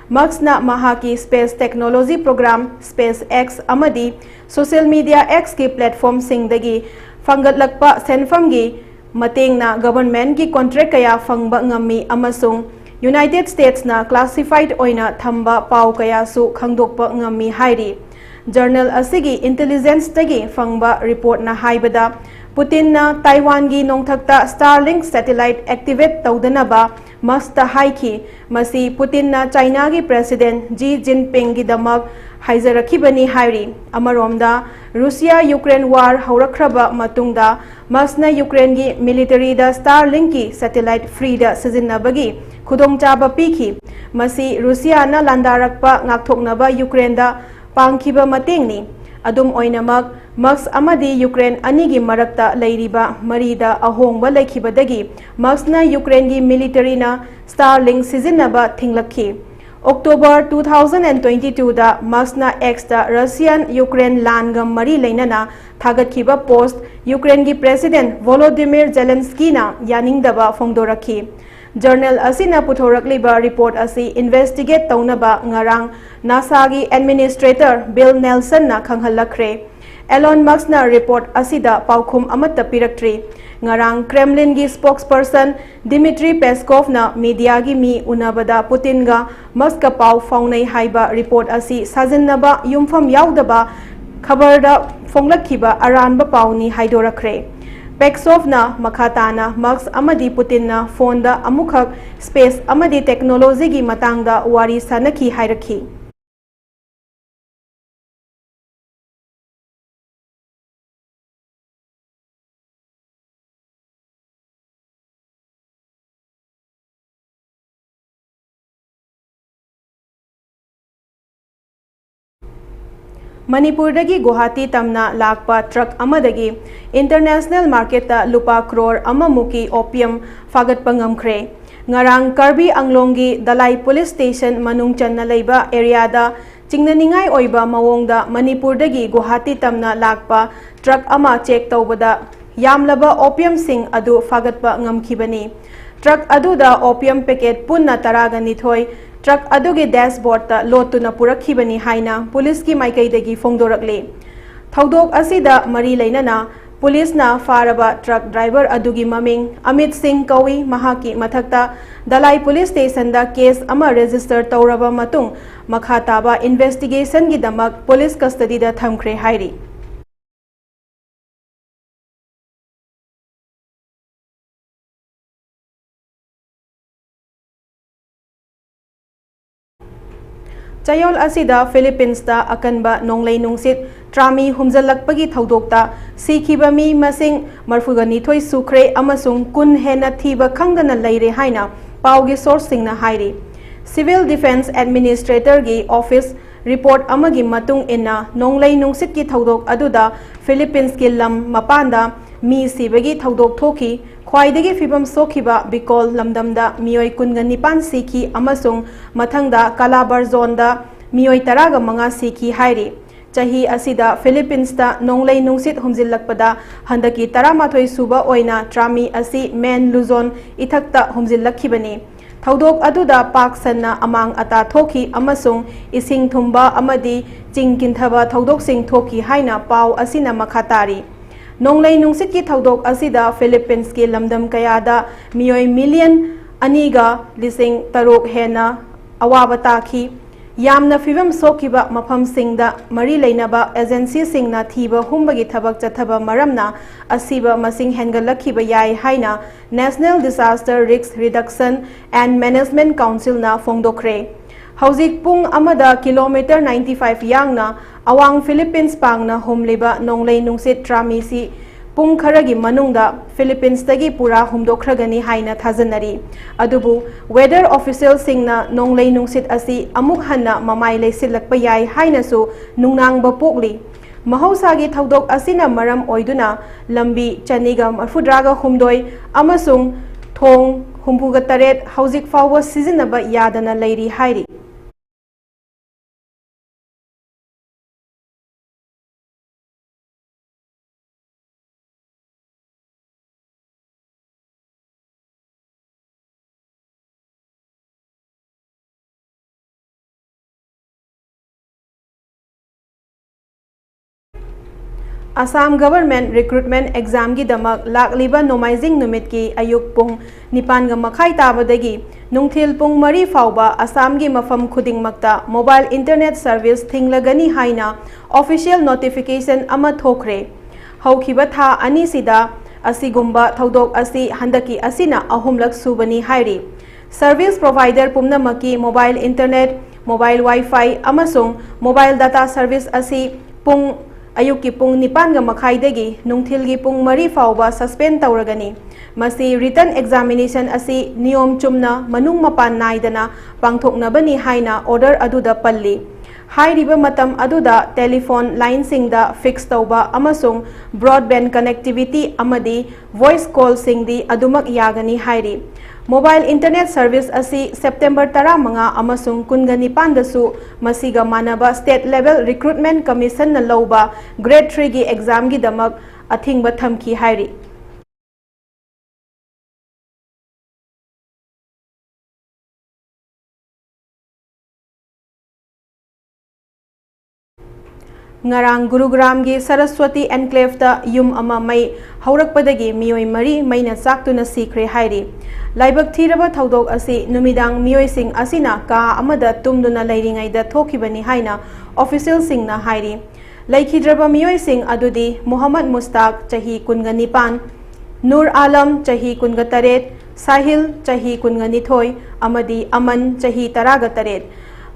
ꯃꯛꯁꯅ ꯃꯍꯥꯛꯀꯤ space technology program, SpaceX ꯑꯃꯗꯤ social media X ꯀꯤ platform ꯁꯤꯡꯗꯒꯤ ꯐꯪꯒꯠꯂꯛꯄ ꯁꯦꯟꯐꯝꯒꯤ ꯃꯇꯦꯡꯅ government ꯀꯤ contract ꯀꯌꯥ ꯐꯪꯕ ꯉꯝꯃꯤ ꯑꯃꯁꯨꯡ United States ꯅ classified ꯑꯣꯏꯅ ꯊꯝꯕ ꯄꯥꯎ ꯀꯌꯥꯁꯨ ꯈꯪꯗꯣꯛꯄ ꯉꯝꯃꯤ ꯍꯥꯏꯔꯤ꯫ Journal ꯑꯁꯤꯒꯤ intelligence ꯇꯒꯤ ꯐꯪꯕ report ꯅ ꯍꯥꯏꯕꯗ, ꯄꯨꯇꯤꯟꯅ ꯇꯥꯏꯋꯥꯟꯒꯤ ꯅꯣꯡꯊꯛꯇ Starlink satellite activate ꯇꯧꯗꯅꯕ ꯃꯛꯁꯇ ꯍꯥꯏꯈꯤ꯫ ꯃꯁꯤ ꯄꯨꯇꯤꯟꯅ ꯆꯥꯏꯅꯥꯒꯤ president Xi Jinping ꯒꯤꯗꯃꯛ ꯍꯥꯏꯖꯔꯛꯈꯤꯕꯅꯤ ꯍꯥꯏꯔꯤ꯫ ꯑꯃꯔꯣꯝꯗ, ꯔꯨꯁꯤꯌꯥ ꯌꯨꯀ꯭ꯔꯦꯟ war ꯍꯧꯔꯛꯈ꯭ꯔꯕ ꯃꯇꯨꯡꯗ ꯃꯛꯁꯅ ꯌꯨꯀ꯭ꯔꯦꯟꯒꯤ military ꯗ Starlink ꯀꯤ satellite free ꯗ ꯁꯤꯖꯤꯟꯅꯕꯒꯤ ꯈꯨꯗꯣꯡꯆꯥꯕ ꯄꯤꯈꯤ꯫ ꯃꯁꯤ ꯔꯨꯁꯤꯌꯥꯅ ꯂꯥꯟꯗꯥꯔꯛꯄ ꯉꯥꯛꯊꯣꯛꯅꯕ ꯌꯨꯀ꯭ꯔꯦꯟꯗ ꯄꯥꯡꯈꯤꯕ ꯃꯇꯦꯡꯅꯤ꯫ ꯑꯗꯨꯝ ꯑꯣꯏꯅꯃꯛ, ꯃꯛꯁ ꯑꯃꯗꯤ ꯌꯨꯀ꯭ꯔꯦꯟ ꯑꯅꯤꯒꯤ ꯃꯔꯛꯇ ꯂꯩꯔꯤꯕ ꯃꯔꯤꯗ ꯑꯍꯣꯡꯕ ꯂꯩꯈꯤꯕꯗꯒꯤ ꯃꯛꯁꯅ ꯌꯨꯀ꯭ꯔꯦꯟꯒꯤ military ꯅ Starlink ꯁꯤꯖꯤꯟꯅꯕ ꯊꯤꯡꯂꯛꯈꯤ꯫ October two thousand and twenty-two the ꯃꯛꯁꯅ X ꯇ Russian Ukraine ꯂꯥꯟꯒ ꯃꯔꯤ ꯂꯩꯅꯅ ꯊꯥꯒꯠꯈꯤꯕ post ꯌꯨꯀ꯭ꯔꯦꯟꯒꯤ president Volodymyr Zelensky ꯅ ꯌꯥꯅꯤꯡꯗꯕ ꯐꯣꯡꯗꯣꯔꯛꯈꯤ꯫ Journal ꯑꯁꯤꯅ ꯄꯨꯊꯣꯔꯛꯂꯤꯕ report ꯑꯁꯤ investigate ꯇꯧꯅꯕ ꯉꯔꯥꯡ NASA ꯒꯤ administrator Bill Nelson ꯅ ꯈꯪꯍꯜꯂꯛꯈ꯭ꯔꯦ꯫ Elon Musk ꯅ report ꯑꯁꯤꯗ ꯄꯥꯎꯈꯨꯝ ꯑꯃꯠꯇ ꯄꯤꯔꯛꯇ꯭ꯔꯤ꯫ ꯉꯔꯥꯡ Kremlin ꯒꯤ spokesperson Dmitry Peskov ꯅ media ꯒꯤ ꯃꯤ ꯎꯅꯕꯗ ꯄꯨꯇꯤꯟꯒ ꯃꯛꯁꯀ ꯄꯥꯎ ꯐꯥꯎꯅꯩ ꯍꯥꯏꯕ report ꯑꯁꯤ ꯁꯥꯖꯤꯟꯅꯕ ꯌꯨꯝꯐꯝ ꯌꯥꯎꯗꯕ ꯈꯕꯔꯗ ꯐꯣꯡꯂꯛꯈꯤꯕ ꯑꯔꯥꯟꯕ ꯄꯥꯎꯅꯤ ꯍꯥꯏꯗꯣꯔꯛꯈ꯭ꯔꯦ꯫ ꯄꯦꯛꯁꯣꯐꯅ ꯃꯈꯥ ꯇꯥꯅ ꯃꯛꯁ ꯑꯃꯗꯤ ꯄꯨꯇꯤꯟꯅ ꯐꯣꯟꯗ ꯑꯃꯨꯛꯈꯛ ꯁ꯭ꯄꯦꯁ ꯑꯃꯗꯤ ꯇꯦꯛꯅꯣꯂꯣꯖꯤꯒꯤ ꯃꯇꯥꯡꯗ ꯋꯥꯔꯤ ꯁꯥꯅꯈꯤ ꯍꯥꯏꯔꯛꯈꯤ꯫ ꯃꯅꯤꯄꯨꯔꯗꯒꯤ ꯒꯨꯋꯥꯍꯥꯇꯤ ꯇꯝꯅ ꯂꯥꯛꯄ ꯇ꯭ꯔꯛ ꯑꯃꯗꯒꯤ ꯏꯟꯇꯔꯅꯦꯁꯅꯦꯜ ꯃꯥꯔꯀꯦꯠꯇ ꯂꯨꯄꯥ ꯀ꯭ꯔꯣꯔ ꯑꯃ ꯃꯨꯛꯀꯤ ꯑꯣꯄꯤꯌꯝ ꯐꯥꯒꯠꯄ ꯉꯝꯈ꯭ꯔꯦ꯫ ꯉꯔꯥꯡ ꯀꯥꯔꯕꯤ ꯑꯪꯂꯣꯡꯒꯤ ꯗꯂꯥꯏ ꯄꯨꯂꯤꯁ ꯁ꯭ꯇꯦꯁꯟ ꯃꯅꯨꯡ ꯆꯟꯅ ꯂꯩꯕ ꯑꯦꯔꯤꯌꯥꯗ ꯆꯤꯡꯅꯅꯤꯡꯉꯥꯏ ꯑꯣꯏꯕ ꯃꯑꯣꯡꯗ ꯃꯅꯤꯄꯨꯔꯗꯒꯤ ꯒꯨꯋꯥꯍꯥꯇꯤ ꯇꯝꯅ ꯂꯥꯛꯄ ꯇ꯭ꯔꯛ ꯑꯃ ꯆꯦꯛ ꯇꯧꯕꯗ ꯌꯥꯝꯂꯕ ꯑꯣꯄꯤꯌꯝꯁꯤꯡ ꯑꯗꯨ ꯐꯥꯒꯠꯄ ꯉꯝꯈꯤꯕꯅꯤ꯫ ꯇ꯭ꯔꯛ ꯑꯗꯨꯗ ꯑꯣꯄꯤꯌꯝ ꯄꯦꯀꯦꯠ ꯄꯨꯟꯅ ꯇꯔꯥꯒ ꯅꯤꯊꯣꯏ ꯇ꯭ꯔꯛ ꯑꯗꯨꯒꯤ ꯗꯦꯁꯕꯣꯔꯗꯇ ꯂꯣꯠꯇꯨꯅ ꯄꯨꯔꯛꯈꯤꯕꯅꯤ ꯍꯥꯏꯅ ꯄꯨꯂꯤꯁꯀꯤ ꯃꯥꯏꯀꯩꯗꯒꯤ ꯐꯣꯡꯗꯣꯔꯛꯂꯤ꯫ ꯊꯧꯗꯣꯛ ꯑꯁꯤꯗ ꯃꯔꯤ ꯂꯩꯅꯅ ꯄꯨꯂꯤꯁꯅ ꯐꯥꯔꯕ ꯇ꯭ꯔꯛ ꯗ꯭ꯔꯥꯏꯚꯔ ꯑꯗꯨꯒꯤ ꯃꯃꯤꯡ ꯑꯃꯤꯠ ꯁꯤꯡ ꯀꯧꯏ꯫ ꯃꯍꯥꯛꯀꯤ ꯃꯊꯛꯇ ꯗꯂꯥꯏ ꯄꯨꯂꯤꯁ ꯁ꯭ꯇꯦꯁꯟꯗ ꯀꯦꯁ ꯑꯃ ꯔꯦꯖꯤꯁꯇꯔ ꯇꯧꯔꯕ ꯃꯇꯨꯡ ꯃꯈꯥ ꯇꯥꯕ ꯏꯟꯚꯦꯁꯇꯤꯒꯦꯁꯟꯒꯤꯗꯃꯛ ꯄꯨꯂꯤꯁ ꯀꯁꯇꯗꯤꯗ ꯊꯝꯈ꯭ꯔꯦ ꯍꯥꯏꯔꯤ꯫ ꯆꯌꯣꯜ ꯑꯁꯤꯗ ꯐꯤꯂꯤꯄꯤꯟꯁꯇ ꯑꯀꯟꯕ ꯅꯣꯡꯂꯩ ꯅꯨꯡꯁꯤꯠ ꯇ꯭ꯔꯥꯃꯤ ꯍꯨꯝꯖꯤꯜꯂꯛꯄꯒꯤ ꯊꯧꯗꯣꯛꯇ ꯁꯤꯈꯤꯕ ꯃꯤ ꯃꯁꯤꯡ ꯃꯔꯤꯐꯨꯒ ꯅꯤꯊꯣꯏ ꯁꯨꯈ꯭ꯔꯦ ꯑꯃꯁꯨꯡ ꯀꯨꯟ ꯍꯦꯟꯅ ꯊꯤꯕ ꯈꯪꯗꯅ ꯂꯩꯔꯦ ꯍꯥꯏꯅ ꯄꯥꯎꯒꯤ ꯁꯣꯔꯁꯁꯤꯡꯅ ꯍꯥꯏꯔꯤ꯫ ꯁꯤꯚꯤꯜ ꯗꯤꯐꯦꯟꯁ ꯑꯦꯗꯃꯤꯅꯤꯁꯇ꯭ꯔꯦꯇꯔꯒꯤ ꯑꯣꯐꯤꯁ ꯔꯤꯄꯣꯔꯠ ꯑꯃꯒꯤ ꯃꯇꯨꯡ ꯏꯟꯅ, ꯅꯣꯡꯂꯩ ꯅꯨꯡꯁꯤꯠꯀꯤ ꯊꯧꯗꯣꯛ ꯑꯗꯨꯗ ꯐꯤꯂꯤꯄꯤꯟꯁꯀꯤ ꯂꯝ ꯃꯄꯥꯟꯗ ꯃꯤ ꯁꯤꯕꯒꯤ ꯊꯧꯗꯣꯛ ꯊꯣꯛꯈꯤ꯫ ꯈ꯭ꯋꯥꯏꯗꯒꯤ ꯐꯤꯕꯝ ꯁꯣꯛꯈꯤꯕ ꯕꯤꯀꯣꯜ ꯂꯝꯗꯝꯗ ꯃꯤꯑꯣꯏ ꯀꯨꯟꯒ ꯅꯤꯄꯥꯟ ꯁꯤꯈꯤ ꯑꯃꯁꯨꯡ ꯃꯊꯪꯗ ꯀꯥꯂꯥꯕꯔꯖꯣꯟꯗ ꯃꯤꯑꯣꯏ ꯇꯔꯥꯒ ꯃꯉꯥ ꯁꯤꯈꯤ ꯍꯥꯏꯔꯤ꯫ ꯆꯍꯤ ꯑꯁꯤꯗ ꯐꯤꯂꯤꯄꯤꯟꯁꯇ ꯅꯣꯡꯂꯩ ꯅꯨꯡꯁꯤꯠ ꯍꯨꯝꯖꯤꯜꯂꯛꯄꯗ ꯍꯟꯗꯛꯀꯤ ꯇꯔꯥꯃꯥꯊꯣꯏ ꯁꯨꯕ ꯑꯣꯏꯅ ꯇ꯭ꯔꯥꯃꯤ ꯑꯁꯤ ꯃꯦꯟ ꯂꯨꯖꯣꯟ ꯏꯊꯛꯇ ꯍꯨꯝꯖꯤꯜꯂꯛꯈꯤꯕꯅꯤ꯫ ꯊꯧꯗꯣꯛ ꯑꯗꯨꯗ ꯄꯥꯛ ꯁꯟꯅ ꯑꯃꯥꯡ ꯑꯇꯥ ꯊꯣꯛꯈꯤ ꯑꯃꯁꯨꯡ ꯏꯁꯤꯡ ꯊꯨꯝꯕ ꯑꯃꯗꯤ ꯆꯤꯡ ꯀꯤꯟꯊꯕ ꯊꯧꯗꯣꯛꯁꯤꯡ ꯊꯣꯛꯈꯤ ꯍꯥꯏꯅ ꯄꯥꯎ ꯑꯁꯤꯅ ꯃꯈꯥ ꯇꯥꯔꯤ꯫ ꯅꯣꯡꯂꯩ ꯅꯨꯡꯁꯤꯠꯀꯤ ꯊꯧꯗꯣꯛ ꯑꯁꯤꯗ ꯐꯤꯂꯤꯄꯤꯟꯁꯀꯤ ꯂꯝꯗꯝ ꯀꯌꯥꯗ ꯃꯤꯑꯣꯏ ꯃꯤꯂꯤꯌꯟ ꯑꯅꯤꯒ ꯂꯤꯁꯤꯡ ꯇꯔꯨꯛ ꯍꯦꯟꯅ ꯑꯋꯥꯕ ꯇꯥꯈꯤ꯫ ꯌꯥꯝꯅ ꯐꯤꯕꯝ ꯁꯣꯛꯈꯤꯕ ꯃꯐꯝꯁꯤꯡꯗ ꯃꯔꯤ ꯂꯩꯅꯕ ꯑꯦꯖꯦꯟꯁꯤꯁꯤꯡꯅ ꯊꯤꯕ ꯍꯨꯝꯕꯒꯤ ꯊꯕꯛ ꯆꯠꯊꯕ ꯃꯔꯝꯅ ꯑꯁꯤꯕ ꯃꯁꯤꯡ ꯍꯦꯟꯒꯠꯂꯛꯈꯤꯕ ꯌꯥꯏ ꯍꯥꯏꯅ National Disaster Risk Reduction and Management Councilꯅ ꯐꯣꯡꯗꯣꯛꯈ꯭ꯔꯦ꯫ ꯍꯧꯖꯤꯛ ꯄꯨꯡ ꯑꯃꯗ ꯀꯤꯂꯣꯃꯤꯇꯔ ninety five ꯌꯥꯡꯅ ꯑꯋꯥꯡ ꯐꯤꯂꯤꯄꯤꯟꯁ ꯄꯥꯡꯅ ꯍꯨꯝꯂꯤꯕ ꯅꯣꯡꯂꯩ ꯅꯨꯡꯁꯤꯠ ꯇ꯭ꯔꯥꯃꯤꯁꯤ ꯄꯨꯡ ꯈꯔꯒꯤ ꯃꯅꯨꯡꯗ ꯐꯤꯂꯤꯄꯤꯟꯁꯇꯒꯤ ꯄꯨꯔꯥ ꯍꯨꯝꯗꯣꯛꯈ꯭ꯔꯒꯅꯤ ꯍꯥꯏꯅ ꯊꯥꯖꯅꯔꯤ꯫ ꯑꯗꯨꯕꯨ weather officialꯁꯤꯡꯅ ꯅꯣꯡꯂꯩ ꯅꯨꯡꯁꯤꯠ ꯑꯁꯤ ꯑꯃꯨꯛ ꯍꯟꯅ ꯃꯃꯥꯏ ꯂꯩꯁꯤꯜꯂꯛꯄ ꯌꯥꯏ ꯍꯥꯏꯅꯁꯨ ꯅꯨꯡꯅꯥꯡꯕ ꯄꯣꯛꯂꯤ꯫ ꯃꯍꯧꯁꯥꯒꯤ ꯊꯧꯗꯣꯛ ꯑꯁꯤꯅ ꯃꯔꯝ ꯑꯣꯏꯗꯨꯅ ꯂꯝꯕꯤ ꯆꯅꯤꯒ ꯃꯔꯐꯨꯇꯔꯥꯒ ꯍꯨꯝꯗꯣꯏ ꯑꯃꯁꯨꯡ ꯊꯣꯡ ꯍꯨꯝꯐꯨꯒ ꯇꯔꯦꯠ ꯍꯧꯖꯤꯛ ꯐꯥꯎꯕ ꯁꯤꯖꯤꯟꯅꯕ ꯌꯥꯗꯅ ꯂꯩꯔꯤ ꯍꯥꯏꯔꯤ꯫ Assam Government Recruitment Examꯒꯤꯗꯃꯛ ꯂꯥꯛꯂꯤꯕ ꯅꯣꯡꯃꯥꯏꯖꯤꯡ ꯅꯨꯃꯤꯠꯀꯤ ꯑꯌꯨꯛ ꯄꯨꯡ ꯅꯤꯄꯥꯟꯒ ꯃꯈꯥꯏ ꯇꯥꯕꯗꯒꯤ ꯅꯨꯡꯊꯤꯜ ꯄꯨꯡ ꯃꯔꯤ ꯐꯥꯎꯕ ꯑꯁꯥꯝꯒꯤ ꯃꯐꯝ ꯈꯨꯗꯤꯡꯃꯛꯇ mobile internet service ꯊꯤꯡꯂꯒꯅꯤ ꯍꯥꯏꯅ official notification ꯑꯃ ꯊꯣꯛꯈ꯭ꯔꯦ꯫ ꯍꯧꯈꯤꯕ ꯊꯥ ꯑꯅꯤꯁꯤꯗ ꯑꯁꯤꯒꯨꯝꯕ ꯊꯧꯗꯣꯛ ꯑꯁꯤ ꯍꯟꯗꯛꯀꯤ ꯑꯁꯤꯅ ꯑꯍꯨꯝꯂꯛ ꯁꯨꯕꯅꯤ ꯍꯥꯏꯔꯤ꯫ Service provider ꯄꯨꯝꯅꯃꯛꯀꯤ mobile internet, mobile Wi-Fi ꯑꯃꯁꯨꯡ mobile data service ꯑꯁꯤ ꯄꯨꯡ, ꯑꯌꯨꯛꯀꯤ ꯄꯨꯡ ꯅꯤꯄꯥꯟꯒ ꯃꯈꯥꯏꯗꯒꯤ ꯅꯨꯡꯊꯤꯜꯒꯤ ꯄꯨꯡ ꯃꯔꯤ ꯐꯥꯎꯕ suspend ꯇꯧꯔꯒꯅꯤ꯫ ꯃꯁꯤ written examination ꯑꯁꯤ ꯅꯤꯌꯣꯝ ꯆꯨꯝꯅ ꯃꯅꯨꯡ ꯃꯄꯥꯟ ꯅꯥꯏꯗꯅ ꯄꯥꯡꯊꯣꯛꯅꯕꯅꯤ ꯍꯥꯏꯅ order ꯑꯗꯨꯗ ꯄꯜꯂꯤ꯫ ꯍꯥꯏꯔꯤꯕ ꯃꯇꯝ ꯑꯗꯨꯗ telephone lineꯁꯤꯡꯗ fix ꯇꯧꯕ ꯑꯃꯁꯨꯡ broadband connectivity ꯑꯃꯗꯤ voice callꯁꯤꯡꯗꯤ ꯑꯗꯨꯃꯛ ꯌꯥꯒꯅꯤ ꯍꯥꯏꯔꯤ꯫ Mobile internet service ꯑꯁꯤ September ꯇꯔꯥꯃꯉꯥ ꯑꯃꯁꯨꯡ ꯀꯨꯟꯒ ꯅꯤꯄꯥꯟꯗꯁꯨ ꯃꯁꯤꯒ ꯃꯥꯟꯅꯕ state level recruitment commissionꯅ ꯂꯧꯕ grade threeꯒꯤ examꯒꯤꯗꯃꯛ ꯑꯊꯤꯡꯕ ꯊꯝꯈꯤ ꯍꯥꯏꯔꯤ꯫ ꯉꯔꯥꯡ ꯒꯨꯔꯨꯒ꯭ꯔꯥꯝꯒꯤ ꯁꯔꯁ꯭ꯋꯇꯤ ꯑꯦꯟꯀ꯭ꯂꯦꯚꯇ ꯌꯨꯝ ꯑꯃ ꯃꯩ ꯍꯧꯔꯛꯄꯗꯒꯤ ꯃꯤꯑꯣꯏ ꯃꯔꯤ ꯃꯩꯅ ꯆꯥꯛꯇꯨꯅ ꯁꯤꯈ꯭ꯔꯦ ꯍꯥꯏꯔꯤ꯫ ꯂꯥꯏꯕꯛ ꯊꯤꯔꯕ ꯊꯧꯗꯣꯛ ꯑꯁꯤ ꯅꯨꯃꯤꯗꯥꯡ ꯃꯤꯑꯣꯏꯁꯤꯡ ꯑꯁꯤꯅ ꯀꯥ ꯑꯃꯗ ꯇꯨꯝꯗꯨꯅ ꯂꯩꯔꯤꯉꯩꯗ ꯊꯣꯛꯈꯤꯕꯅꯤ ꯍꯥꯏꯅ ꯑꯣꯐꯤꯁꯤꯌꯦꯜꯁꯤꯡꯅ ꯍꯥꯏꯔꯤ꯫ ꯂꯩꯈꯤꯗ꯭ꯔꯕ ꯃꯤꯑꯣꯏꯁꯤꯡ ꯑꯗꯨꯗꯤ ꯃꯨꯍꯝꯃꯗ ꯃꯨꯁꯇꯥꯛ, ꯆꯍꯤ ꯀꯨꯟꯒ ꯅꯤꯄꯥꯟ, ꯅꯨꯔ ꯑꯥꯂꯝ, ꯆꯍꯤ ꯀꯨꯟꯒ ꯇꯔꯦꯠ, ꯁꯥꯍꯤꯜ, ꯆꯍꯤ ꯀꯨꯟꯒ ꯅꯤꯊꯣꯏ, ꯑꯃꯗꯤ ꯑꯃꯟ, ꯆꯍꯤ ꯇꯔꯥꯒ ꯇꯔꯦꯠ꯫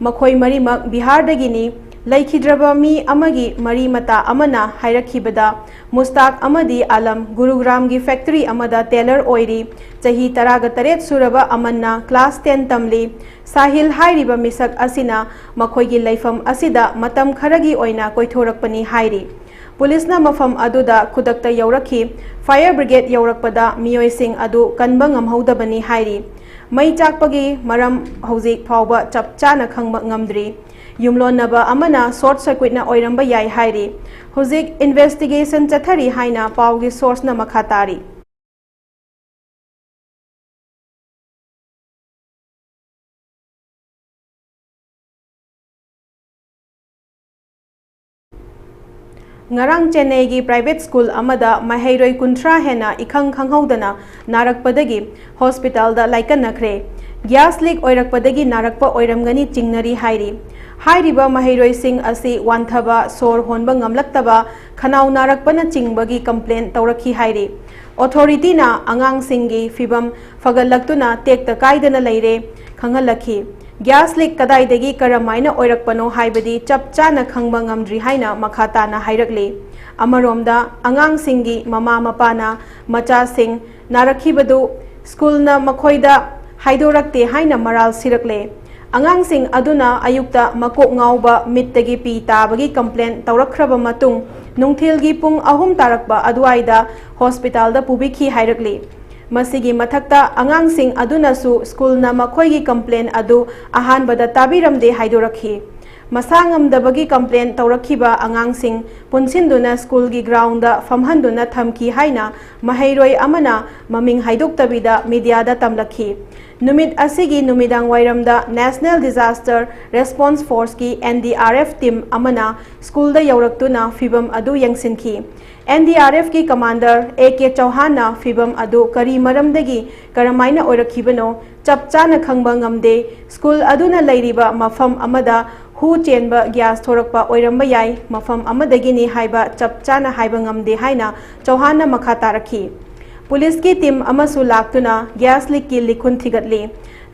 ꯃꯈꯣꯏ ꯃꯔꯤꯃꯛ ꯕꯤꯍꯥꯔꯗꯒꯤꯅꯤ꯫ ꯂꯩꯈꯤꯗ꯭ꯔꯕ ꯃꯤ ꯑꯃꯒꯤ ꯃꯔꯤ ꯃꯇꯥ ꯑꯃꯅ ꯍꯥꯏꯔꯛꯈꯤꯕꯗ, ꯃꯨꯁꯇꯥꯛ ꯑꯃꯗꯤ ꯑꯥꯂꯝ ꯒꯨꯔꯨꯒ꯭ꯔꯥꯝꯒꯤ ꯐꯦꯛꯇꯔꯤ ꯑꯃꯗ ꯇꯦꯂꯔ ꯑꯣꯏꯔꯤ꯫ ꯆꯍꯤ ꯇꯔꯥꯒ ꯇꯔꯦꯠ ꯁꯨꯔꯕ ꯑꯃꯟꯅ ꯀ꯭ꯂꯥꯁ ꯇꯦꯟ ꯇꯝꯂꯤ꯫ ꯁꯥꯍꯤꯜ ꯍꯥꯏꯔꯤꯕ ꯃꯤꯁꯛ ꯑꯁꯤꯅ ꯃꯈꯣꯏꯒꯤ ꯂꯩꯐꯝ ꯑꯁꯤꯗ ꯃꯇꯝ ꯈꯔꯒꯤ ꯑꯣꯏꯅ ꯀꯣꯏꯊꯣꯔꯛꯄꯅꯤ ꯍꯥꯏꯔꯤ꯫ ꯄꯨꯂꯤꯁꯅ ꯃꯐꯝ ꯑꯗꯨꯗ ꯈꯨꯗꯛꯇ ꯌꯧꯔꯛꯈꯤ꯫ ꯐꯥꯌꯔ ꯕ꯭ꯔꯤꯒꯦꯗ ꯌꯧꯔꯛꯄꯗ ꯃꯤꯑꯣꯏꯁꯤꯡ ꯑꯗꯨ ꯀꯟꯕ ꯉꯝꯍꯧꯗꯕꯅꯤ ꯍꯥꯏꯔꯤ꯫ ꯃꯩ ꯆꯥꯛꯄꯒꯤ ꯃꯔꯝ ꯍꯧꯖꯤꯛ ꯐꯥꯎꯕ ꯆꯞ ꯆꯥꯅ ꯈꯪꯕ ꯉꯝꯗ꯭ꯔꯤ꯫ ꯌꯨꯝꯂꯣꯟꯅꯕ ꯑꯃꯅ ꯁꯣꯔꯠ ꯁꯔꯀ꯭ꯌꯨꯠꯅ ꯑꯣꯏꯔꯝꯕ ꯌꯥꯏ ꯍꯥꯏꯔꯤ꯫ ꯍꯧꯖꯤꯛ ꯏꯟꯚꯦꯁꯇꯤꯒꯦꯁꯟ ꯆꯠꯊꯔꯤ ꯍꯥꯏꯅ ꯄꯥꯎꯒꯤ ꯁꯣꯔꯁꯅ ꯃꯈꯥ ꯇꯥꯔꯤ꯫ ꯉꯔꯥꯡ ꯆꯦꯟꯅꯩꯒꯤ ꯄ꯭ꯔꯥꯏꯚꯦꯠ ꯁ꯭ꯀꯨꯜ ꯑꯃꯗ ꯃꯍꯩꯔꯣꯏ ꯀꯨꯟꯊ꯭ꯔꯥ ꯍꯦꯟꯅ ꯏꯈꯪ ꯈꯪꯍꯧꯗꯅ ꯅꯥꯔꯛꯄꯗꯒꯤ ꯍꯣꯁꯄꯤꯇꯥꯜꯗ ꯂꯥꯏꯀꯠꯅꯈ꯭ꯔꯦ꯫ ꯒ꯭ꯌꯥꯁ ꯂꯤꯛ ꯑꯣꯏꯔꯛꯄꯗꯒꯤ ꯅꯥꯔꯛꯄ ꯑꯣꯏꯔꯝꯒꯅꯤ ꯆꯤꯡꯅꯔꯤ ꯍꯥꯏꯔꯤ꯫ ꯍꯥꯏꯔꯤꯕ ꯃꯍꯩꯔꯣꯏꯁꯤꯡ ꯑꯁꯤ ꯋꯥꯟꯊꯕ, ꯁꯣꯔ ꯍꯣꯟꯕ ꯉꯝꯂꯛꯇꯕ, ꯈꯅꯥꯎ ꯅꯥꯔꯛꯄꯅꯆꯤꯡꯕꯒꯤ ꯀꯝꯄ꯭ꯂꯦꯟ ꯇꯧꯔꯛꯈꯤ ꯍꯥꯏꯔꯤ꯫ ꯑꯣꯊꯣꯔꯤꯇꯤꯅ ꯑꯉꯥꯡꯁꯤꯡꯒꯤ ꯐꯤꯕꯝ ꯐꯒꯠꯂꯛꯇꯨꯅ ꯇꯦꯛꯇ ꯀꯥꯏꯗꯅ ꯂꯩꯔꯦ ꯈꯪꯍꯜꯂꯛꯈꯤ꯫ ꯒ꯭ꯌꯥꯁ ꯂꯤꯛ ꯀꯗꯥꯏꯗꯒꯤ ꯀꯔꯝꯍꯥꯏꯅ ꯑꯣꯏꯔꯛꯄꯅꯣ ꯍꯥꯏꯕꯗꯤ ꯆꯞ ꯆꯥꯅ ꯈꯪꯕ ꯉꯝꯗ꯭ꯔꯤ ꯍꯥꯏꯅ ꯃꯈꯥ ꯇꯥꯅ ꯍꯥꯏꯔꯛꯂꯤ꯫ ꯑꯃꯔꯣꯝꯗ, ꯑꯉꯥꯡꯁꯤꯡꯒꯤ ꯃꯃꯥ ꯃꯄꯥꯅ ꯃꯆꯥꯁꯤꯡ ꯅꯥꯔꯛꯈꯤꯕꯗꯨ ꯁ꯭ꯀꯨꯜꯅ ꯃꯈꯣꯏꯗ ꯍꯥꯏꯗꯣꯔꯛꯇꯦ ꯍꯥꯏꯅ ꯃꯔꯥꯜ ꯁꯤꯔꯛꯂꯦ꯫ ꯑꯉꯥꯡꯁꯤꯡ ꯑꯗꯨꯅ ꯑꯌꯨꯛꯇ ꯃꯀꯣꯛ ꯉꯥꯎꯕ, ꯃꯤꯠꯇꯒꯤ ꯄꯤ ꯇꯥꯕꯒꯤ ꯀꯝꯄ꯭ꯂꯦꯟ ꯇꯧꯔꯛꯈ꯭ꯔꯕ ꯃꯇꯨꯡ, ꯅꯨꯡꯊꯤꯜꯒꯤ ꯄꯨꯡ ꯑꯍꯨꯝ ꯇꯥꯔꯛꯄ ꯑꯗꯨꯋꯥꯏꯗ ꯍꯣꯁꯄꯤꯇꯥꯜꯗ ꯄꯨꯕꯤꯈꯤ ꯍꯥꯏꯔꯛꯂꯤ꯫ ꯃꯁꯤꯒꯤ ꯃꯊꯛꯇ, ꯑꯉꯥꯡꯁꯤꯡ ꯑꯗꯨꯅꯁꯨ ꯁ꯭ꯀꯨꯜꯅ ꯃꯈꯣꯏꯒꯤ ꯀꯝꯄ꯭ꯂꯦꯟ ꯑꯗꯨ ꯑꯍꯥꯟꯕꯗ ꯇꯥꯕꯤꯔꯝꯗꯦ ꯍꯥꯏꯗꯣꯔꯛꯈꯤ꯫ ꯃꯁꯥ ꯉꯝꯗꯕꯒꯤ complain ꯇꯧꯔꯛꯈꯤꯕ ꯑꯉꯥꯡꯁꯤꯡ ꯄꯨꯟꯁꯤꯟꯗꯨꯅ ꯁ꯭ꯀꯨꯜꯒꯤ groundꯗ ꯐꯝꯍꯟꯗꯨꯅ ꯊꯝꯈꯤ ꯍꯥꯏꯅ ꯃꯍꯩꯔꯣꯏ ꯑꯃꯅ ꯃꯃꯤꯡ ꯍꯥꯏꯗꯣꯛꯇꯕꯤꯗ mediaꯗ ꯇꯝꯂꯛꯈꯤ꯫ ꯅꯨꯃꯤꯠ ꯑꯁꯤꯒꯤ ꯅꯨꯃꯤꯗꯥꯡ ꯋꯥꯏꯔꯝꯗ National Disaster Response Forceꯀꯤ N D R F team ꯑꯃꯅ ꯁ꯭ꯀꯨꯜꯗ ꯌꯧꯔꯛꯇꯨꯅ ꯐꯤꯚꯝ ꯑꯗꯨ ꯌꯦꯡꯁꯤꯟꯈꯤ꯫ N D R Fꯀꯤ commander A K ꯆꯧꯍꯥꯟꯅ ꯐꯤꯚꯝ ꯑꯗꯨ ꯀꯔꯤ ꯃꯔꯝꯗꯒꯤ ꯀꯔꯝꯍꯥꯏꯅ ꯑꯣꯏꯔꯛꯈꯤꯕꯅꯣ ꯆꯞ ꯆꯥꯅ ꯈꯪꯕ ꯉꯝꯗꯦ꯫ ꯁ꯭ꯀꯨꯜ ꯑꯗꯨꯅ ꯂꯩꯔꯤꯕ ꯃꯐꯝ ꯑꯃꯗ ꯍꯨ ꯆꯦꯟꯕ gas ꯊꯣꯔꯛꯄ ꯑꯣꯏꯔꯝꯕ ꯌꯥꯏ, ꯃꯐꯝ ꯑꯃꯗꯒꯤꯅꯤ ꯍꯥꯏꯕ ꯆꯞ ꯆꯥꯅ ꯍꯥꯏꯕ ꯉꯝꯗꯦ ꯍꯥꯏꯅ ꯆꯧꯍꯥꯟꯅ ꯃꯈꯥ ꯇꯥꯔꯛꯈꯤ꯫ ꯄꯨꯂꯤꯁꯀꯤ team ꯑꯃꯁꯨ ꯂꯥꯛꯇꯨꯅ gas leakꯀꯤ ꯂꯤꯈꯨꯟ ꯊꯤꯒꯠꯂꯤ꯫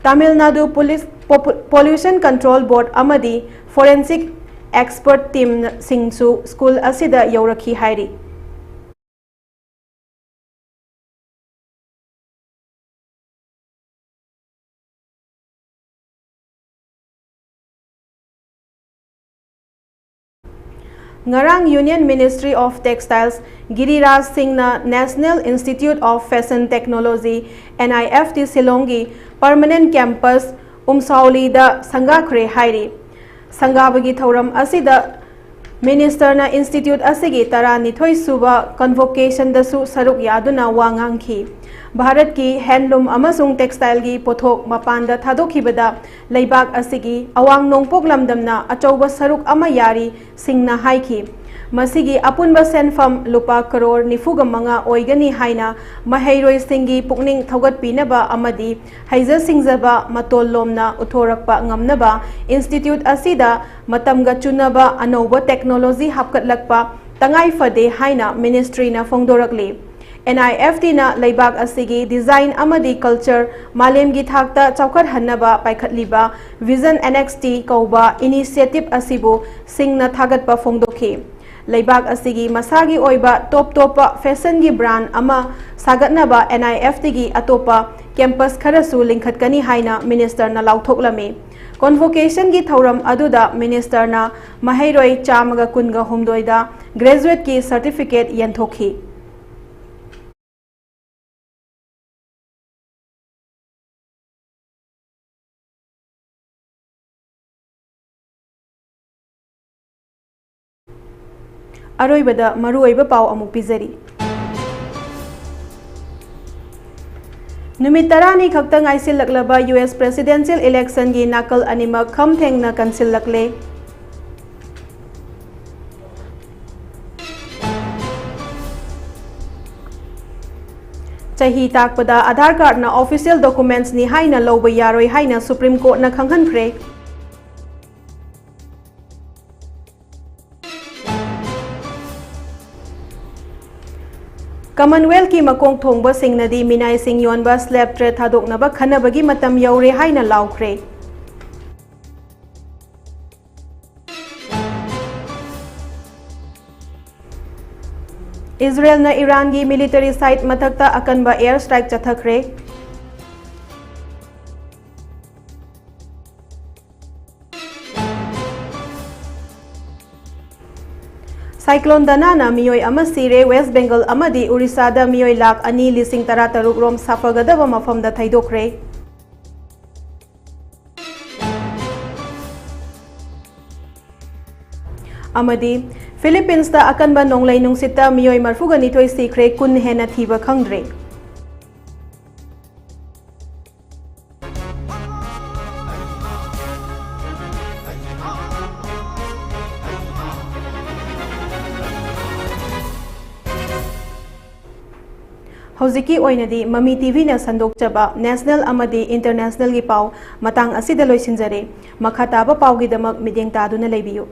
ꯇꯥꯃꯤꯜ ꯅꯥꯗꯨ ꯄꯨꯂꯤꯁ, ꯄꯣꯄꯨ-, Pollution Control Board ꯑꯃꯗꯤ forensic expert teamꯁꯤꯡꯁꯨ ꯁ꯭ꯀꯨꯜ ꯑꯁꯤꯗ ꯌꯧꯔꯛꯈꯤ ꯍꯥꯏꯔꯤ꯫ ꯉꯔꯥꯡ Union Ministry of Textiles ꯒꯤꯔꯤꯔꯥꯖ ꯁꯤꯡꯅ National Institute of Fashion Technology, N I F T, ꯁꯤꯂꯣꯡꯒꯤ permanent campus ꯎꯝꯁꯥꯎꯂꯤꯗ ꯁꯪꯒꯥꯈ꯭ꯔꯦ ꯍꯥꯏꯔꯤ꯫ ꯁꯪꯒꯥꯕꯒꯤ ꯊꯧꯔꯝ ꯑꯁꯤꯗ ministerꯅ institute ꯑꯁꯤꯒꯤ ꯇꯔꯥꯅꯤꯊꯣꯏ ꯁꯨꯕ convocationꯗꯁꯨ ꯁꯔꯨꯛ ꯌꯥꯗꯨꯅ ꯋꯥ ꯉꯥꯡꯈꯤ꯫ ꯚꯥꯔꯠꯀꯤ handloom ꯑꯃꯁꯨꯡ textileꯒꯤ ꯄꯣꯠꯊꯣꯛ ꯃꯄꯥꯟꯗ ꯊꯥꯗꯣꯛꯈꯤꯕꯗ ꯂꯩꯕꯥꯛ ꯑꯁꯤꯒꯤ ꯑꯋꯥꯡ ꯅꯣꯡꯄꯣꯛ ꯂꯝꯗꯝꯅ ꯑꯆꯧꯕ ꯁꯔꯨꯛ ꯑꯃ ꯌꯥꯔꯤ, ꯁꯤꯡꯅ ꯍꯥꯏꯈꯤ꯫ ꯃꯁꯤꯒꯤ ꯑꯄꯨꯟꯕ ꯁꯦꯟꯐꯝ ꯂꯨꯄꯥ ꯀꯔꯣꯔ ꯅꯤꯐꯨꯒ ꯃꯉꯥ ꯑꯣꯏꯒꯅꯤ ꯍꯥꯏꯅ ꯃꯍꯩꯔꯣꯏꯁꯤꯡꯒꯤ ꯄꯨꯛꯅꯤꯡ ꯊꯧꯒꯠꯄꯤꯅꯕ ꯑꯃꯗꯤ ꯍꯩꯖ ꯁꯤꯡꯖꯕ ꯃꯇꯣꯜ ꯂꯣꯝꯅ ꯎꯠꯊꯣꯔꯛꯄ ꯉꯝꯅꯕ institute ꯑꯁꯤꯗ ꯃꯇꯝꯒ ꯆꯨꯅꯕ ꯑꯅꯧꯕ technology ꯍꯥꯞꯀꯠꯂꯛꯄ ꯇꯉꯥꯏ ꯐꯗꯦ ꯍꯥꯏꯅ ministryꯅ ꯐꯣꯡꯗꯣꯔꯛꯂꯤ꯫ N I F Tꯅ ꯂꯩꯕꯥꯛ ꯑꯁꯤꯒꯤ design ꯑꯃꯗꯤ culture ꯃꯥꯂꯦꯝꯒꯤ ꯊꯥꯛꯇ ꯆꯥꯎꯈꯠꯍꯟꯅꯕ ꯄꯥꯏꯈꯠꯂꯤꯕ Vision N X T ꯀꯧꯕ initiative ꯑꯁꯤꯕꯨ ꯁꯤꯡꯅ ꯊꯥꯒꯠꯄ ꯐꯣꯡꯗꯣꯛꯈꯤ꯫ ꯂꯩꯕꯥꯛ ꯑꯁꯤꯒꯤ ꯃꯁꯥꯒꯤ ꯑꯣꯏꯕ ꯇꯣꯞ ꯇꯣꯞꯄ fashionꯒꯤ brand ꯑꯃ ꯁꯥꯒꯠꯅꯕ N I F Tꯒꯤ ꯑꯇꯣꯞꯄ campus ꯈꯔꯁꯨ ꯂꯤꯡꯈꯠꯀꯅꯤ ꯍꯥꯏꯅ ministerꯅ ꯂꯥꯎꯊꯣꯛꯂꯝꯃꯤ꯫ Convocationꯒꯤ ꯊꯧꯔꯝ ꯑꯗꯨꯗ ministerꯅ ꯃꯍꯩꯔꯣꯏ ꯆꯥꯝꯃꯒ ꯀꯨꯟꯒ ꯍꯨꯝꯗꯣꯏꯗ graduateꯀꯤ certificate ꯌꯦꯟꯊꯣꯛꯈꯤ꯫ ꯑꯔꯣꯏꯕꯗ ꯃꯔꯨꯑꯣꯏꯕ ꯄꯥꯎ ꯑꯃꯨꯛ ꯄꯤꯖꯔꯤ꯫ ꯅꯨꯃꯤꯠ ꯇꯔꯥꯅꯤ ꯈꯛꯇ ꯉꯥꯏꯁꯤꯜꯂꯛꯂꯕ ꯌꯨ ꯑꯦꯁ presidential electionꯒꯤ ꯅꯥꯀꯜ ꯑꯅꯤꯃꯛ ꯈꯝ ꯊꯦꯡꯅ ꯀꯟꯁꯤꯜꯂꯛꯂꯦ꯫ ꯆꯍꯤ ꯇꯥꯛꯄꯗ ꯑꯥꯙꯥꯔ ꯀꯥꯔꯗꯅ official documentsꯅꯤ ꯍꯥꯏꯅ ꯂꯧꯕ ꯌꯥꯔꯣꯏ ꯍꯥꯏꯅ Supreme Courtꯅ ꯈꯪꯍꯟꯈ꯭ꯔꯦ꯫ Commonwealthꯀꯤ ꯃꯀꯣꯛ ꯊꯣꯡꯕꯁꯤꯡꯅꯗꯤ ꯃꯤꯅꯥꯏꯁꯤꯡ ꯌꯣꯟꯕ slave trade ꯊꯥꯗꯣꯛꯅꯕ ꯈꯟꯅꯕꯒꯤ ꯃꯇꯝ ꯌꯧꯔꯦ ꯍꯥꯏꯅ ꯂꯥꯎꯈ꯭ꯔꯦ꯫ ꯏꯖꯔꯦꯜꯅ ꯏꯔꯥꯟꯒꯤ military site ꯃꯊꯛꯇ ꯑꯀꯟꯕ air strike ꯆꯠꯊꯈ꯭ꯔꯦ꯫ Cyclone Danaꯅ ꯃꯤꯑꯣꯏ ꯑꯃ ꯁꯤꯔꯦ, West Bengal ꯑꯃꯗꯤ Orissada ꯃꯤꯑꯣꯏ ꯂꯥꯈ ꯑꯅꯤ ꯂꯤꯁꯤꯡ ꯇꯔꯥꯇꯔꯨꯛ ꯔꯣꯝ ꯁꯥꯐꯒꯗꯕ ꯃꯐꯝꯗ ꯊꯩꯗꯣꯛꯈ꯭ꯔꯦ꯫ ꯑꯃꯗꯤ Philippines ꯇ ꯑꯀꯟꯕ ꯅꯣꯡꯂꯩ ꯅꯨꯡꯁꯤꯠꯇ ꯃꯤꯑꯣꯏ ꯃꯔꯤꯐꯨꯒ ꯅꯤꯊꯣꯏ ꯁꯤꯈ꯭ꯔꯦ, ꯀꯨꯟ ꯍꯦꯟꯅ ꯊꯤꯕ ꯈꯪꯗ꯭ꯔꯦ꯫ ꯍꯧꯖꯤꯛꯀꯤ ꯑꯣꯏꯅꯗꯤ ꯃꯃꯤ ꯇꯤꯚꯤꯅ ꯁꯟꯗꯣꯛꯆꯕ national ꯑꯃꯗꯤ internationalꯒꯤ ꯄꯥꯎ ꯃꯇꯥꯡ ꯑꯁꯤꯗ ꯂꯣꯏꯁꯤꯟꯖꯔꯦ꯫ ꯃꯈꯥ ꯇꯥꯕ ꯄꯥꯎꯒꯤꯗꯃꯛ ꯃꯤꯠꯌꯦꯡ ꯇꯥꯗꯨꯅ ꯂꯩꯕꯤꯌꯨ꯫